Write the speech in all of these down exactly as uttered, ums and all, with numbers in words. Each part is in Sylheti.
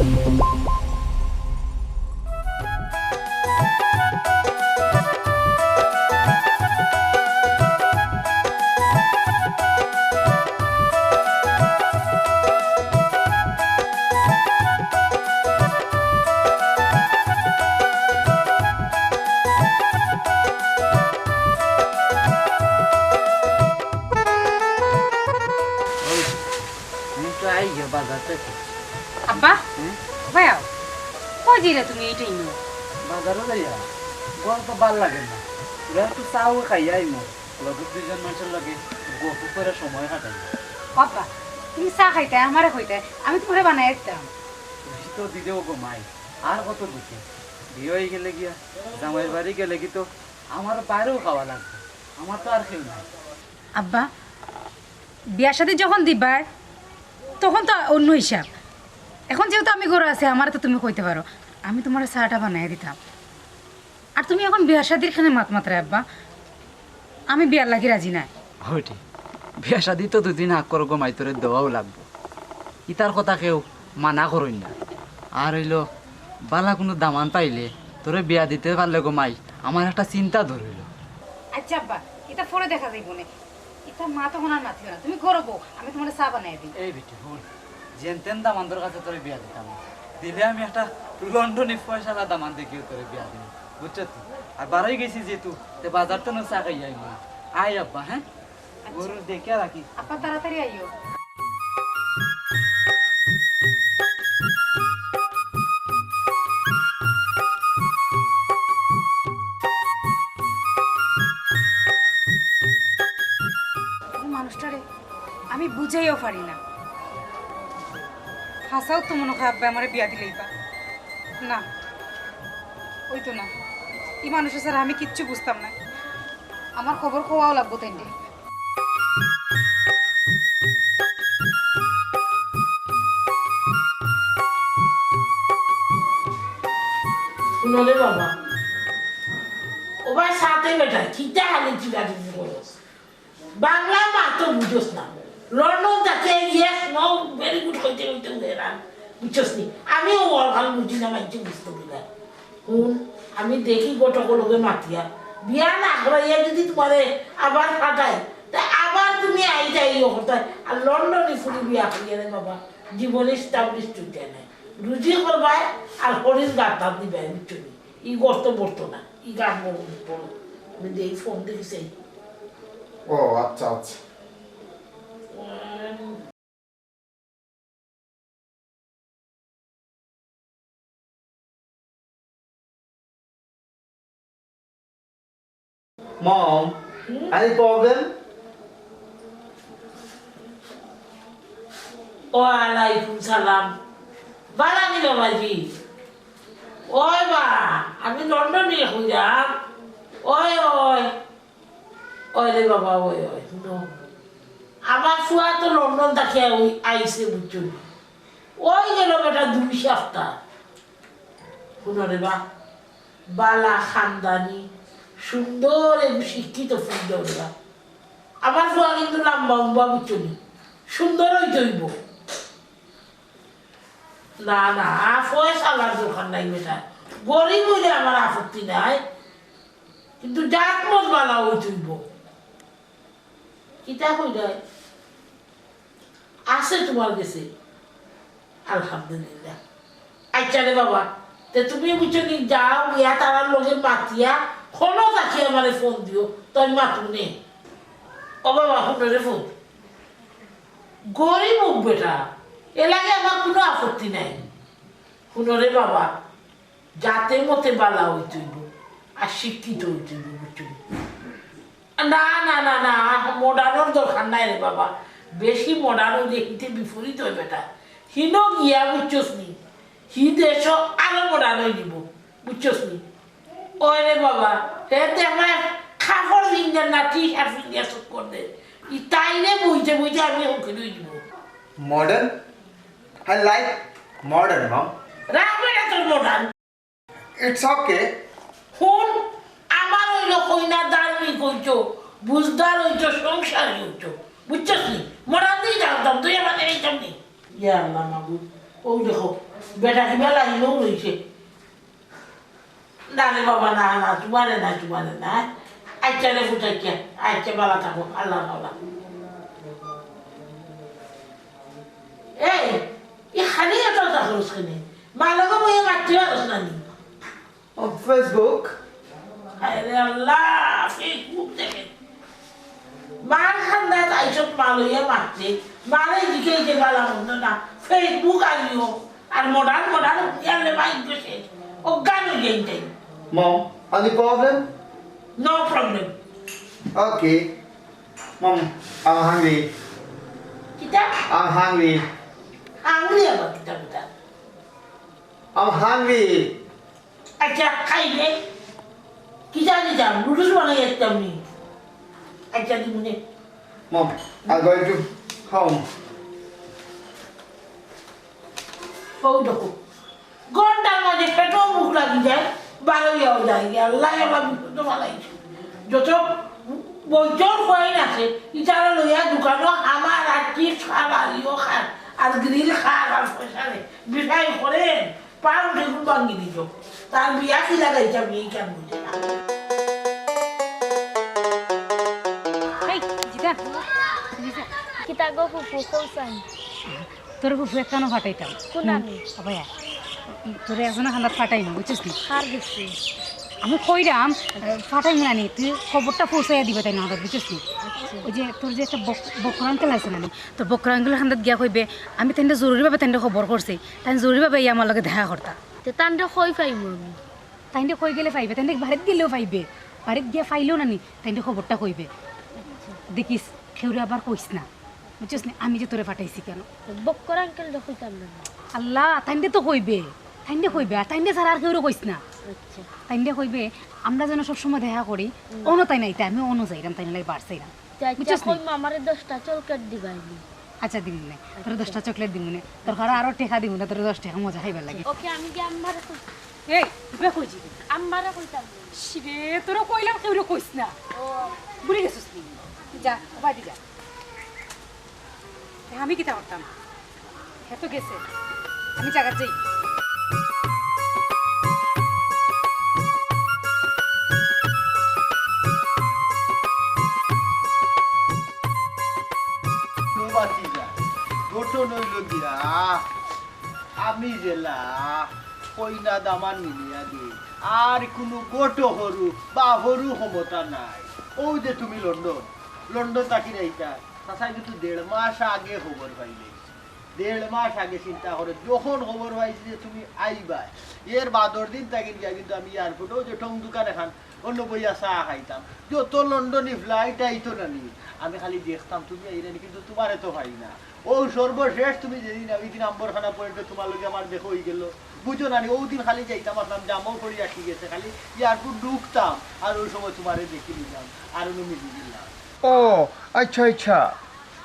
আমি তো আই গিয়া বাজার থেকে। আব্বা, হুম? ভাইয়া, কই যাইরা তুমি এই টাইমে? বাজারো যাইয়া, ঘর তো ভালা লাগে না। তোরা একটু চা খাইয়া আইমু, লগে দুইজন মানুষের লগে গল্প করে সময় কাটাই। আব্বা, তুমি চা খাইতায়, আমারে কইতায়, আমি তোমারে বানাই দিতাম। তুমি তো দিদেও গো মাই, আর কত দিতে? বিয়া অই গেলে গিয়া, জামাইর বাড়ি গেলে কি তো আমার বাইরেও খাওয়া লাগবে, আমার তো আর কেউ নাই। আব্বা, বিয়া শাদি যখন দিবায়, তখন তো অন্য হিসাব। এখন যেহেতু আমি ঘরো আছি, আমারে তো তুমি কইতে পারো, আমি তোমারে চাটা বানাই দিতাম। আর তুমি এখন বিয়া শাদির কেনে মাত মাতরায় আব্বা, আমি বিয়ার লাগি রাজি নায়। অয় তে, বিয়া শাদি তো দুদিন আগ করো গো মাই, তোরে দেওয়াও লাগবো। ইতার কথা কেউ মানা করইন না। আর অইলো, ভালা কুনু দামান পাইলে তোরে বিয়া দিতে পারলে গো মাই, আমার একটা চিন্তা দূর অইলো। আচ্ছা আব্বা, ইতা পরে দেখা যাইবো নে। ইতা মাত অখন আর মাতিও না, তুমি ঘরো বও, আমি তোমারে চা বানাই দিই। এই বেটি, হুন, যেন তেন দামান্দর কাছে তোরে বিয়া দিতাম না। দিলে আমি একটা লন্ডনি পয়সাআলা দামান দেখিয়া তোরে বিয়া দিমু, বুঝছো তুই? আর বারই গেছি যেহেতু, তে বাজার তো চা খাইয়া আইমু। আয় আব্বা, হ্যাঁ? আচ্ছা। গরু দেখিয়া রাখি। আপা, তাড়াতাড়ি আইও। ও মানুষটারে আমি বুঝাইও পারি না। হাছাউ তো মনো কয় আব্বায় আমারে বিয়া দিলাইবা। না, অইতো না। ই মানুষ ছাড়া আমি কিচ্ছু বুঝতাম না। আমার খবর কওয়াও লাগবো তাইনরে। হুনো রে বাবা, ও ভাই, সাথে বেটা, কিতা খালি চিল্লাচিল্লি করস? বাংলা মাত তো বুঝস না। লন্ডন থাকি yes, no, very good কইতে কইতে হেরান। বুঝছস নি? আমিও ওর খান বুঝি না, মাইনষে বুঝতো কিনা। হুন, আমি দেখি ঘটকর লগে মাতিয়া, বিয়া না করাইয়া যদি তুমারে আবার ফাটাই, তে আবার তুমি আই যাই ও কথায়। আর লন্ডনি ফুরি বিয়া করিয়া রে বাবা, জীবনে established অইতে নাই। রুজি করবায় আর হরির গাতার দিবায়, বুঝছো নি? ই গর্ত পড়তো না, ই গান বড় বড়। আমি দেই ফোন দেখি সেই। ও আচ্ছা, আচ্ছা। Mom, হুম? Any problem? ওয়ালাইকুম সালাম। বালা নি বাবাজি? ওই বা, আমি লন্ডনে কইরাম। ওই, ওই। ওই রে বাবা, ওই, ওই, হুনো। আমার ফুয়া তো লন্ডন থাকি ওই আইছে, বুঝছো নি? ওই গেল বেটা দুই সপ্তাহ। হুনো রে বা, বালা খানদানি, সুন্দর এবং শিক্ষিত ফুয়া রে বা। আমার ফুয়া কিন্তু লম্বা উম্বা, বুঝছো নি? সুন্দর অইতে অইবো। না, না, পয়সাআলার দরকার নাই বেটা। গরিব অইলে আমার আপত্তি নাই, কিন্তু জাত মত বালা অইতে অইবো। কিতা কইরায়? আছে তুমার গেছে? আলহামদুলিল্লাহ। আচ্ছা রে বাবা, তে তুমি বুঝছো নি, যাও গিয়া তারার লগে মাতিয়া, হনো থাকি আমারে ফোন দিও, তাইন মাতমু নে। ও বাবা, হুনো রে ফোন। গরিব অউক বেটা, এর লাগি আমার কুনু আপত্তি নাই। হুনো রে বাবা, জাতে মতে বালা অইতে অইবো, আর শিক্ষিত অইতে অইবো, বুঝছো নি? না, না, না, না, modernর দরকার নাই রে বাবা। বেশি modern অইলে হিতে বিপরীত অয় বেটা। হিনো গিয়া বুঝছস নি, হি দেশো আরো modern অই যিবো, বুঝছস নি? ওরে বাবা, হে দেখরায় কাপড় ফিন্দে না, T-shirt ফিন্দিয়া চক্কর দে। ই তাইরে বইতে বইতে আমি হুকিল অই যিবো। Modern? I like modern, Mom. রাখবে না তোর modern। It's okay. হুন, আমার অইলো কইনা ধার্মিক অইতো, বুঝদার অইতো, সংসারী অইতো। বুঝছস নি? Modern দিয়া জানতাম, তুই আমার এই সামনে। ইয়া আল্লাহ মাবুদ, অউ দেখো, বেটা কিবা লাইনও রইছে। না রে বাবা, না, না, তুমারে না, তুমারে না। আচ্ছা রে পুত, আচ্ছা, আচ্ছা, বালা থাকো, আল্লাহ বালা। এই, ই খালি এত কথা কস কেনে? মা লগে বইয়া মাততে পারস না নি? ও, Facebook। আরে আল্লাহ, Facebook দেখে। মার খান্দাত আইছত মা লইয়া মাততে, মারে জিকাইতে বালা মন্দ না, Facebook আইও, আর modern modern ইয়ালে মাইক গেছে, অজ্ঞান অই যাইন তাই। Mom, any problem? No problem. Okay. Mom, I'm hungry. কিতা? I'm hungry. Hungry আবার কিতা কিতা? I'm hungry. আচ্ছা, খাইবে? কিতা দিতাম? নুডলস বানাই একদম নি। আচ্ছা, দিমুনে। Mom, I'm going to home. ও দেখো, ঘন্টার মাঝে পেটও ভুক লাগি যায়, বারইয়াও যায়, আল্লাহ আমার বিপদ বানাইছে। যত বৈদ্যর কয়েন আছে, ইতারা লইয়া দোকানো আমার আর চিপস খার, আর ইয়ো খার, আর গ্রিল খার, আর পয়সা নেই। বিষয় করেন, পাও দেখুন ভাঙি দিত। তার বিয়া কি লাগাইছে আমি এই কাম বুঝে না। এই, জিদা, জিদা। কিতা গো ফুফু, কৌসান? তোর ফুফু একখানো ফাটাইতাম। কোন আমি? ও ভাইয়া, তোরে একজনের খান্দাত ফাটাইমু, বুঝছস নি? কার গেছে? আমি কইরাম, এ, ফাটাইমু না নি, তুই খবরটা পৌঁছাইয়া দিবে তাইন খান্দাত, বুঝছস নি? আচ্ছা। ওই যে তোর যে একটা বক-, বকর আঙ্কেল আছে না নি, তোর বকর আঙ্কেলর খান্দাত গিয়া কইবে, আমি তাইনরে জরুরিভাবে তাইনরে খবর করছি, তাইন জরুরিভাবে ইয়া আমার লগে দেখা করতা। তে তানরে কই পাইমু আমি? তাইনরে কই গেলে পাইবে, তাইনরে বাড়িত গেলেও পাইবে, বাড়িত গিয়া পাইলেও না নি, তাইনরে খবরটা কইবে। দেখিস, কেউরে আবার কইস না, বুঝছস নি? আমি যে তোরে ফাটাইছি কেন? বক্কর আঙ্কেলরে কইতাম না। আল্লাহ, তাইনরে তো কইবে, তাইনরে কইবে, আর তাইনরে ছাড়া আর কেউরে কইস না। আচ্ছা। তাইনরে কইবে, আমরা যেন সবসময় দেখা করি, হুম। অনো তাইন আইতা, আমি অনো যাইরাম, তাইন লাগি বার চাইরাম। আচ্ছা, আচ্ছা, বুঝছস নি? কই মামারে দশটা চকলেট দিবাইনি। আচ্ছা, দিমুনে। তোরে আচ্ছা। দশটা চকলেট দিমুনে। তোর কারো আরো টেকা দিমুনে, তোরে দশ টেকা মজা খাইবার লাগি। ওকে, আমি গিয়া আম্মারে কই। এই, তুই কই যাবি? আম্মারে কইতাম। শিরে, তোরে কইলাম কেউরে কইস না। ও। ভুলি গেছস নি? যা, বাড়ি যা। এ, আমি কিতা করতাম? হে তো গেছে। আমি জাগাত যাই। ও ভাতিজা, ঘটনা অইল গিয়া, আমি যেলা কইনা দামান মিলিয়া দেই, আর কুনু ঘটো হরু বা হরু ক্ষমতা নাই। অউ যে তুমি লন্ডন, লন্ডন থাকি যাইতায়, চাচায় কিন্তু দেড় মাস আগে খবর পাইলে। দেড় মাস আগে চিন্তা করে, যখন খবর পাইছি যে তুমি আইবায়, এর বাদর দিন থাকি গিয়া কিন্তু আমি এয়ারপোর্টো যে টং দোকান এখান অনো বইয়া চা খাইতাম। যত লন্ডনি ফ্লাইট আইতো না নি, আমি খালি দেখতাম তুমি আইরায় নি, কিন্তু তুমারে তো পাই না। অউ সর্বশেষ তুমি যেদিন, ওই দিন আম্বরখানা পয়েন্টো তুমার লগে আমার দেখা অইগেলো, বুঝো না নি, অউ দিন খালি যাইতাম, আসলাম, জামও পড়ি আটকি গেছে, খালি এয়ারপোর্ট ঢুকতাম আর অউ সময় তুমারে দেখি নিলাম, আর অনো মিলি গেলাম। ও, আচ্ছা, আচ্ছা।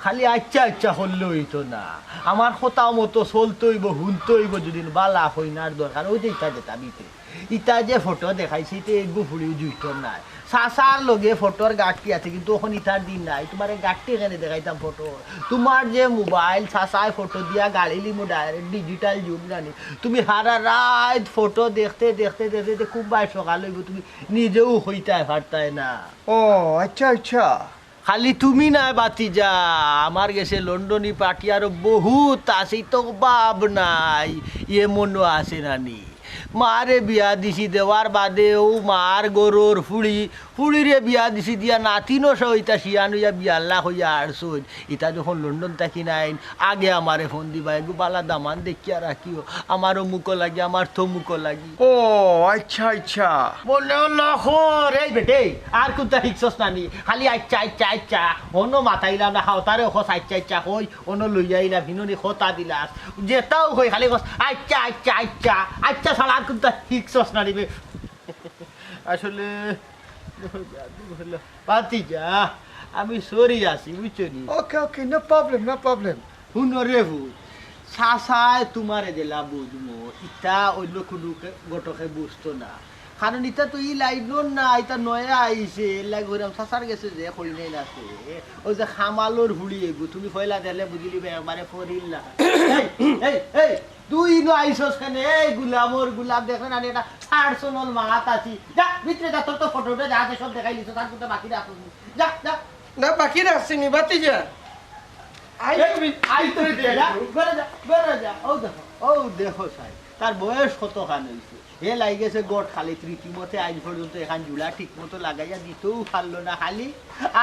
খালি আচ্ছা আচ্ছা করলে অইতো না, আমার কথা মতো চলতে অইবো, হুনতে অইবো। যুদি বালা কইনার দরকার অয়, ইতা যেতা ভিতরে, ইতা যে ফটো দেখাইছি, ইতা এগু ফুড়িও জুইতর নায়। চাচার লগে ফটোর গাট্টি আছে, কিন্তু অখন ইতার দিন নাই। তুমারে গাট্টি কেনে দেখাইতাম ফটো? তুমার যে মোবাইল, চাচায় ফটো দিয়া গাড়ি লিমু direct, digital যুগ জানি। তুমি হারা রাইত ফটো দেখতে দেখতে দেখতে দেখতে খুব বায় সকাল অইবো, তুমি নিজেও কইতায় পারতায় না। ও, আচ্ছা, আচ্ছা। খালি তুমি নায় ভাতিজা, আমার গেছে লন্ডনি পার্টি আরো বহুত আছে, ইতা অভাব নাই, এমনও আছে নানি। মারে বিয়া দিছি, দেওয়ার বাদেও মার ঘরর ফুড়ি, ফুড়িরে বিয়া দিছি দিয়া নাতিনও সহ ইতা শিয়ান অইয়া বিয়াল্লা অইয়া আরছইন। ইতা যখন লন্ডন থাকি নাইন, আগে আমারে ফোন দিবা, এগু বালা দামান দেখিয়া রাখিও, আমার অমুকও লাগি, আমার তমুকও লাগি। ও, আচ্ছা, আচ্ছা। মনে অইলো খর, এই বেটে, আর কুন্তা হিকছস নানি? খালি আচ্ছা, আচ্ছা, আচ্ছা। অনো মাতাইলাম না, খাওতারে কস আচ্ছা, আচ্ছা কই, অনো লইয়া আইলাম, হিনো নি কথা দিলাস। যেতাউ কই, খালি কস আচ্ছা, আচ্ছা, আচ্ছা। আচ্ছা ছাড়া আর কুন্তা হিকছস নানি বে। আসলে, ভাতিজা, আমি sorry আছি, বুঝছো নি? Okay, okay, no problem, no problem. হুনো রে ফুত, চাচায় তুমারে যেলা বুঝমু, ইতা অইন্য কুনু কে-, ঘটকে বুঝতো না। কারণ ইতা তো ই লাইনর না, ইতা নয়া আইছে, এর লাগি কইরাম চাচার গেছে যে কই নাই না আছে। ও যে কামালর হুড়ি এগু, তুমি পয়লা দেখলে বুঝিলিবা একবারে ফরির লাখান। এই, এই, এই, তুই ইনো আইছস কেনে? এই গুলামর গুলাম, দেখলে না, এটা পার্সোনাল মাত আছি। যা, ভিতরে যা, তোর তো ফটো উঠে যা আছে, সব দেখাইলিছস, তার তো বাকি রাখছস নি। যা, যা। না, বাকি রাখছি নি, বাতি যা। আই এই, তুমি, আই তুই দে, যা, ঘরে যা, ঘরে যা। ও দেখো, ও দেখো সাই, তার বয়স কতখান হইছে? হে লাগি গেছে গট খালি, রীতিমতে আইজ পর্যন্ত এখান জুড়া ঠিক মতো লাগাইয়া দিতেও পারলো না। খালি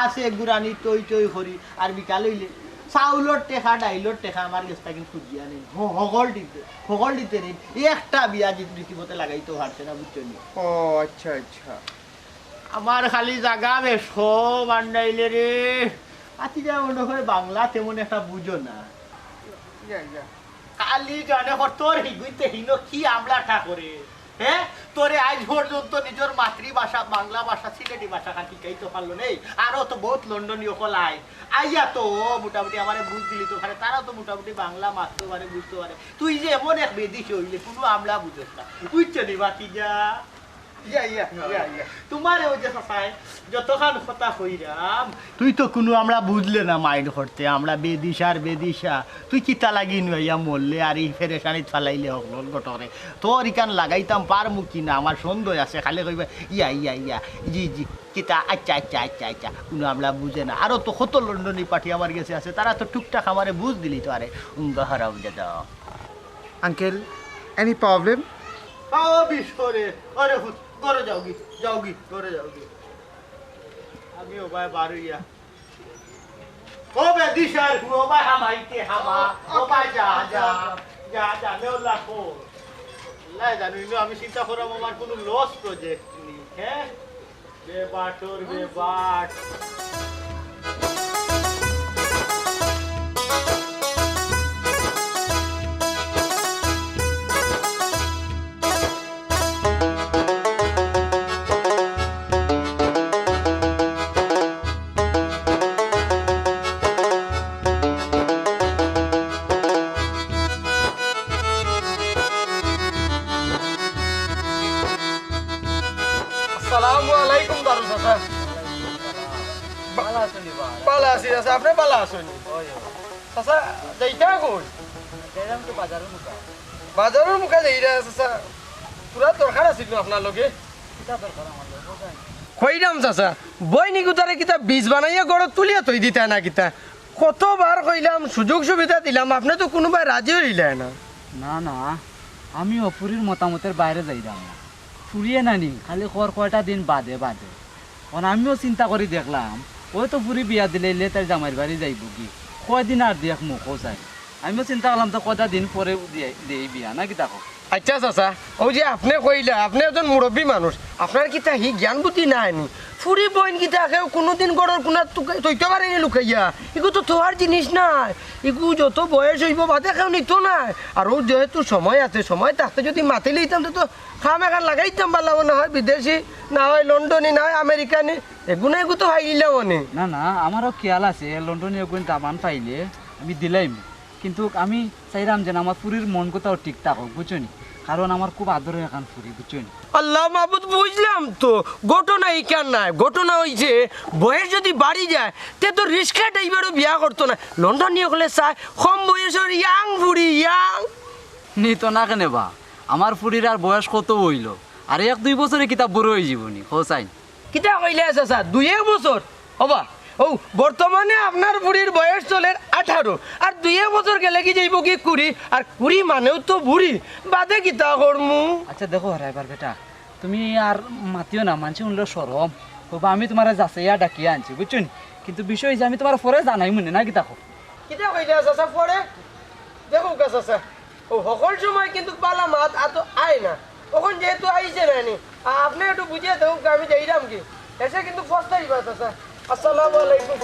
আছে গুরানি তৈ তৈ করি, আর বিকাল হইলে চাউলর টেকা, ডাইলর টেকা আমার গেছ থাকি খুজিয়া নেই। হ-, হকল দিতে, হকল দিতে নেই। একটা বিয়া জিত রীতিমতে লাগাইতেও পারছে না, বুঝছো নি? ও আচ্ছা, আচ্ছা। আমার খালি জাগা বেশ বান্ডাইলে রে। আতি যা মনে করে বাংলা তেমন একটা বুঝো না। ইয়া, ইয়া। কালি জানে কর তোর হিগুইতে হিনো কি আমলাটা করে, হ্যাঁ? তোরে আইজ পর্যন্ত নিজর মাতৃভাষা বাংলা ভাষা, সিলেটি ভাষা খান শিখাইতে পারলো নেই। আরো তো বহুত লন্ডনী অকল আইন। আইয়া তো মোটামুটি আমারে বুঝ দিলি তো, মানে তারা তো মোটামুটি বাংলা মাততে পারে, বুঝতে পারে। তুই যে এমন এক বেদিস হইলে কোনো আমলা বুঝস না, বুঝছো নি বাকি যা? ইয়া, ইয়া, ইয়া, ইয়া। তোমারে ওই যে চাচায় যতখান কথা কইরাম, তুই তো কুনু আমরা বুঝলে না মাইন্ড করতে, আমরা বেদিশা আর বেদিশা। তুই কিতা লাগি নুয়াইয়া মরলে আর এই ফেরেশানিত ফালাইলে হকলর ঘটরে। তোর ইখান লাগাইতাম পারমু কি না আমার সন্দেহ আছে, খালি কইবা, "ইয়া, ইয়া, ইয়া, জি, জি, কিতা, আচ্ছা, আচ্ছা, আচ্ছা, আচ্ছা, কুনু আমরা বুঝে না।" আরো তো কত লন্ডনী পার্টি আমার গেছে আছে, তারা তো টুকটাক আমারে বুঝ দিলি তো আরে, উম, হারাম দাদা। Uncle, any problem? ও বিশরে, আরে হুত, ঘরে যাওগি, যাওগি, ঘরে যাওগি। আমি ও ভাই বারুইয়া। ও বে দিশার, ও ভাই হামাইতে হামা, ও ভাই যা, যা, যা, যা, নে ওলা খো। লাই জানো, ইনো আমি চিন্তা করাম আমার কোনো লস প্রজেক্ট নেই, হ্যাঁ? বেবাটর বেবাট। আসসালামু আলাইকুম দারু চাচা। বা-, ভালা আছইন নি বা? ভালা আছি চাচা, আপনে ভালা আছইন নি? ওই, ওই। চাচা, যাইতা কই? যাইরাম তো বাজারর মুখা। বাজারর মুখা যাইরা চাচা, পুরা দরকার আছিল আপনার লগে। কিতা দরকার আমার লগে? কইরাম চাচা, বইন ইগুতারে কিতা বীজ বানাইয়া ঘরো তুলিয়া থই দিতা না কিতা? কতবার কইলাম, সুযোগ সুবিধা দিলাম, আপনে তো কুনুবায় রাজি অইলা না। না, না, আমি অ ফুরির মতামতর বাইরে যাইরাম না। ফুরিয়ে নানি, খালি কর কয়টা দিন বাদে বাদে। অখন আমিও চিন্তা করি দেখলাম, অউ তো ফুরি বিয়া দিলাইলে তাইর জামাইর বাড়ি যাইবোগি। কয়দিন আর দেখমু, কও চাই। আমিও চিন্তা করলাম তো কয়টা দিন পরে দিয়া-, দেই বিয়া, না কিতা কও? আইচ্ছা চাচা, অউ যে আপনে কইলা, আপনে একজন মুরব্বি মানুষ, আপনার কিতা হি জ্ঞান বুদ্ধি নাই নি? ফুরি বইন কিতা কেউ কুনুদিন ঘরর কুনাত তুকা-, থইতো পারে নি লুকাইয়া? ইগু তো থওয়ার জিনিস নায়। ইগু যত বয়স অইবো বাদে কেউ নিতো নায়। আর অউ যেহেতু সময় আছে, সময় থাকতে যুদি মাতিলিতাম তে তো কাম এখান লাগাইতাম পারলাম, না হয় বিদেশি, না হয় লন্ডনি, না হয় আমেরিকানি, এগু না এগু তো পাইলিলাম অনে। না, না, আমারও খেয়াল আছে, লন্ডনি এগুন দামান পাইলে আমি দিলাইমু। কিন্তুক আমি চাইরাম যেন আমার ফুরির মন কথাও ঠিক থাকউক, বুঝছো নি? কারণ আমার খুব আদরর এখান ফুরি, বুঝছো নি? আল্লাহ মাবুদ, বুঝলাম তো, ঘটনা ইখান নায়। ঘটনা অইছে, বয়স যুদি বাড়ি যায়, তে তো রিক্সা ড্রাইভারও বিয়া করতো নায়। লন্ডনি অকলে চায় কম বয়সর ইয়াং ফুরি, ইয়াং। নিতো না কেনে বা? আমার ফুরির আর বয়স কত অইলো? আর এক দুই বছরে কিতা বুড়া অইযিবো নি, কও চাইন? কিতা কইলা চাচা? দুই এক বছর? ওবা, অউ বর্তমানে আপনার ফুরির বয়স চলের আঠারো, আর দুই এক বছর গেলেগি যাইবোগি কুড়ি, আর কুড়ি মানেও তো বুড়ি, বাদে কিতা করমু? আইচ্ছা দেখো হারাইবার বেটা, তুমি আর মাতিও না, মানষে হুনলে শরম অইবো। আমি তুমারে যাচাইয়া ডাকিয়া আনছি, বুঝছো নি? কিন্তু বিষয় অইছে আমি তুমারে পরে জানাইমুনে, না কিতা কও? কিতা কইলা চাচা পরে? দেখউক্কা চাচা, অউ হকল সময় কিন্তুক বালা মাত আতো আয় না। অখন যেহেতু আইছে না নি, আ-, আপনে একটু বুঝিয়া দেখউক্কা, আমি যাইরামগি। এসে কিন্তুক পস্তাইবা চাচা। আসসালামু আলাইকুম।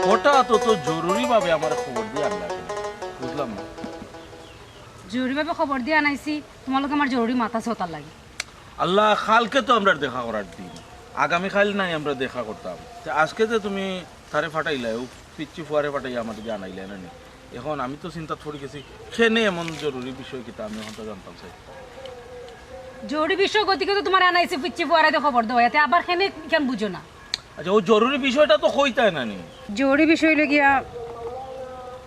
হঠাৎ অত জরুরিভাবে আমারে খবর দিয়া আনলা কেনে? বুঝলাম না। জরুরিভাবে খবর দিয়া আনাইছি, তুমার লগে আমার জরুরি মাত আছে অতার লাগি। আল্লাহ, কালকে তো আমরার দেখা করার দিন। আগামীকাইল নায় আমরা দেখা করতাম, তে আজকে যে তুমি তারে পাঠাইলায়, অউ পিচ্চি ফুয়ারে পাঠাইয়া আমার দিকে আনাইলায় না নি? এখন আমি তো চিন্তাত পড়ি গেছি, কেনে এমন জরুরি বিষয় কিতা আমি অখন তো জানতাম চাই। জরুরি বিষয় গতিকে তো তুমারে আনাইছি, পিচ্চি ফুয়ারে দে খবর দেওয়াইয়া, তে আবার কেনে কেন বুঝো না? আচ্ছা, অউ জরুরি বিষয়টা তো কইতায় না নি? জরুরি বিষয় অইলো গিয়া,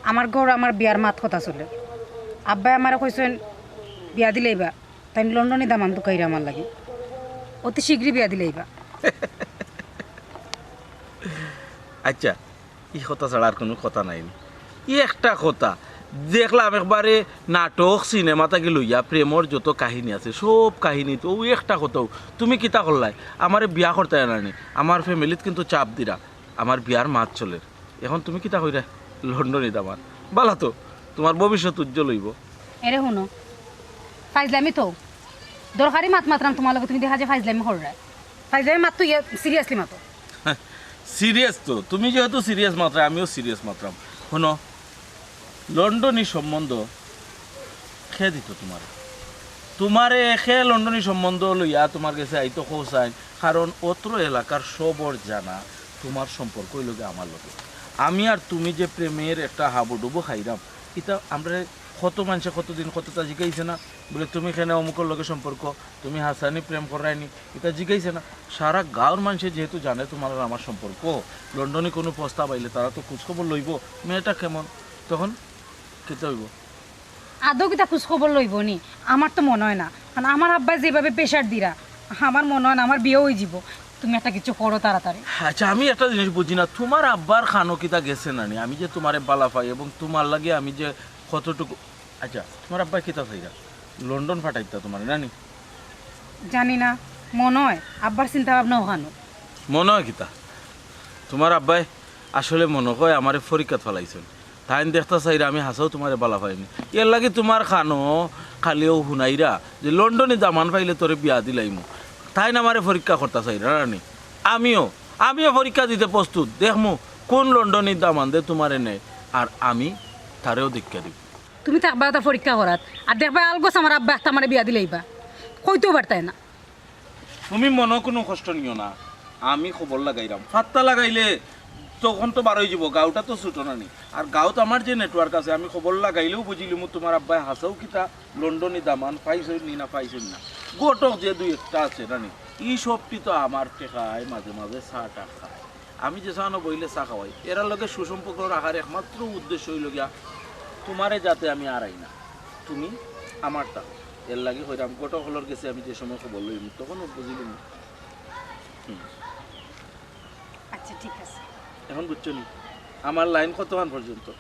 আমার ঘরো আমার বিয়ার মাত-কথা চলের। আব্বায় আমারে কইছইন বিয়া দিলাইবা, তাইন লন্ডনি দামান তুকাইরা আমার লাগি, অতি শীঘ্রই বিয়া দিলাইবা। আচ্ছা, ই কথা ছাড়া আর কুনু কথা নাই নি? ই একটা কথা দেখলাম, একবারে নাটক সিনেমা থাকি লইয়া প্রেমর যত কাহিনী আছে, সব কাহিনীত অউ একটা কথাউ, তুমি কিতা করলায়? আমারে বিয়া করতায় না নি? আমার ফ্যামিলিত কিন্তু চাপ দিরা, আমার বিয়ার মাত চলের। এখন তুমি কিতা কইরায়? লন্ডনি দামান। বালা তো, তুমার ভবিষ্যৎ উজ্জ্বল অইবো। এরে হুনো, ফাইজলামি তো। দরকারি মাত মাতরাম তুমার লগে, তুমি দেখা যায় ফাইজলামি কররায়। ফাইজলামি মাত তো, ইয়ে, seriously মাতো। Serious তো, তুমি যেহেতু serious মাতরায়, আমিও serious মাতরাম। হুনো, লন্ডনি সম্বন্ধ কে দিতো তুমারে? তুমারে কে লন্ডনি সম্বন্ধ লইয়া তুমার গেছে আইতো কও চাইন? কারণ অত্র এলাকার সবর জানা তুমার সম্পর্ক অইলো গিয়া আমার লগে। আমি আর তুমি যে প্রেমের একটা হাবুডুবু খাইরাম, ইতা আমরারে কত মানষে কতদিন কততা জিগাইছে না? বুলে, "তুমি কেনে অমুকর লগে সম্পর্ক? তুমি হাছানি প্রেম কররায় নি?" ইতা জিগাইছে না? সারা গাঁওর মানষে যেহেতু জানে তুমার আর আমার সম্পর্ক, লন্ডনি কুনু প্রস্তাব আইলে তারা তো খোঁজখবর লইবো, মেয়েটা কেমন? তখন কিতা অইবো? আদৌ কিতা খোঁজখবর লইবো নি? আমার তো মনো অয় না, কারণ আমার আব্বায় যেভাবে pressure দিরা, আমার মনো অয় না আমার বিয়া অইযিবো। তুমি একটা কিচ্ছু করো তাড়াতাড়ি। আচ্ছা, আমি একটা জিনিস বুঝি না, তুমার আব্বার কানো কিতা গেছে না নি? আমি যে তুমারে বালা পাই এবং তুমার লাগি আমি যে কতটুকু, আচ্ছা, তুমার আব্বায় কিতা চাইরা? লন্ডন পাঠাইতা তুমারে না নি? জানি না, মনো অয় আব্বার চিন্তা ভাবনা অখানো। মনো অয় কিতা? তুমার আব্বায় আসলে মনো অয় আমারে পরীক্ষাত ফালাইছইন। তাইন দেখতা চাইরা আমি হাছাউ তুমারে বালা পাই নি। এরলাগি তুমার কানো খালি অউ হুনাইরা যে লন্ডনি দামান পাইলে তোরে বিয়া দিলাইমু। তাইন আমারে পরীক্ষা করতা চাইরা না নি? আমিও, আমিও পরীক্ষা দিতে প্রস্তুত। দেখমু কুন লন্ডনি দামান্দে তুমারে নেয়, আর আমি তারেও দেখিয়া দিমু। তুমি থাকবায় অতা পরীক্ষা করাত, আর দেখবায় আলগোছ আমার আব্বায় আমারে বিয়া দিলাইবা, কইতেও পারতায় না। তুমি মনো কুনু কষ্ট নিও না, আমি খবর লাগাইরাম। ফাত্তা লাগাইলে তখন তো বারইযিবো, গাঁওটা তো ছুটো না নি। আর গাঁওত আমার যে network আছে, আমি খবর লাগাইলেউ বুঝিলিমু তুমার আব্বায় হাছাউ কিতা লন্ডনি দামান পাইছইন নি না পাইছইন না। ঘটক যে দুই একটা আছে না নি, ই সবটি তো আমার টেকায় মাঝে মাঝে চা-টা খায়। আমি যে চানো বইলে চা খাওয়াই, এরার লগে সুসম্পর্ক রাখার একমাত্র উদ্দেশ্য অইলো গিয়া তুমারে যাতে আমি আরাই না, তুমি আমারটা। এরলাগি কইরাম, ঘটক অকলর গেছে আমি যে সময় খবর লইমু, তখন বুঝিলিমু। হুম। আচ্ছা, ঠিক আছে। এখন বুঝছো নি আমার line কতখান পর্যন্ত?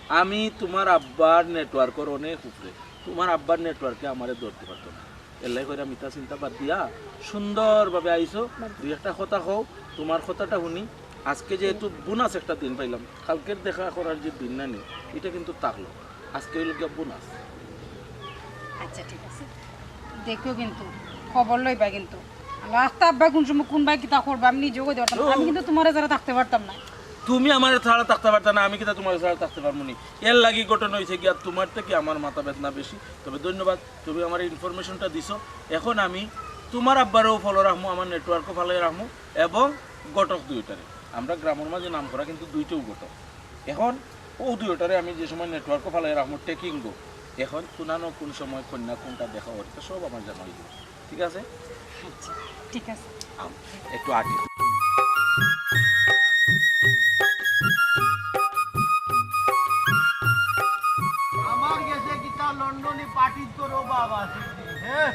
আমি তুমার আব্বার networkর অনেক উপরে, তুমার আব্বার networkএ আমারে ধরতে পারতো না। এরলাগি কইরাম ইতা চিন্তা বাদ দিয়া সুন্দরভাবে আইছো, দুই একটা কথা কও, তুমার কথাটা হুনি। আজকে যেহেতু bonus একটা দিন পাইলাম, কালকের দেখা করার যে দিন না নি, ইটা কিন্তু থাকলো, আজকে অইলো গিয়া bonus। আচ্ছা, ঠিক আছে, দেখিও কিন্তু, খবর লইবা কিন্তু। আল্লাহ, আস্তা আব্বায় কুন সময় কুন বায় কিতা করবা, আমি নিজেও কইতে পারতাম না। ও। আমি কিন্তু তুমারে ছাড়া থাকতে পারতাম না। তুমি আমারে ছাড়া থাকতে পারতা না, আমি কিতা তুমারে ছাড়া থাকতে পারমু নি? এরলাগি ঘটনা অইছে গিয়া তুমার থাকি আমার মাথা বেদনা বেশি। তবে ধন্যবাদ, তুমি আমারে informationটা দিছো। এখন আমি তুমার আব্বারেও follow রাখমু, আমার networkও ফালাই রাখমু এবং ঘটক দুইটারে। আমরা গ্রামর মাঝে নাম করা কিন্তু দুইটাউ ঘটক। এখন অউ দুইটারে আমি যে সময় networkও ফালাই রাখমু, tracking গো। এখন কুনানো কুন সময় কইন্যা কুনটা দেখা অর, ইতা সব আমার জানা অইযিবো। ঠিক আছে? আচ্ছা, ঠিক আছে। আম, একটু আগে। আমার গেছে কিতা লন্ডনি পার্টির তো অভাব আছে, হ্যাঁ?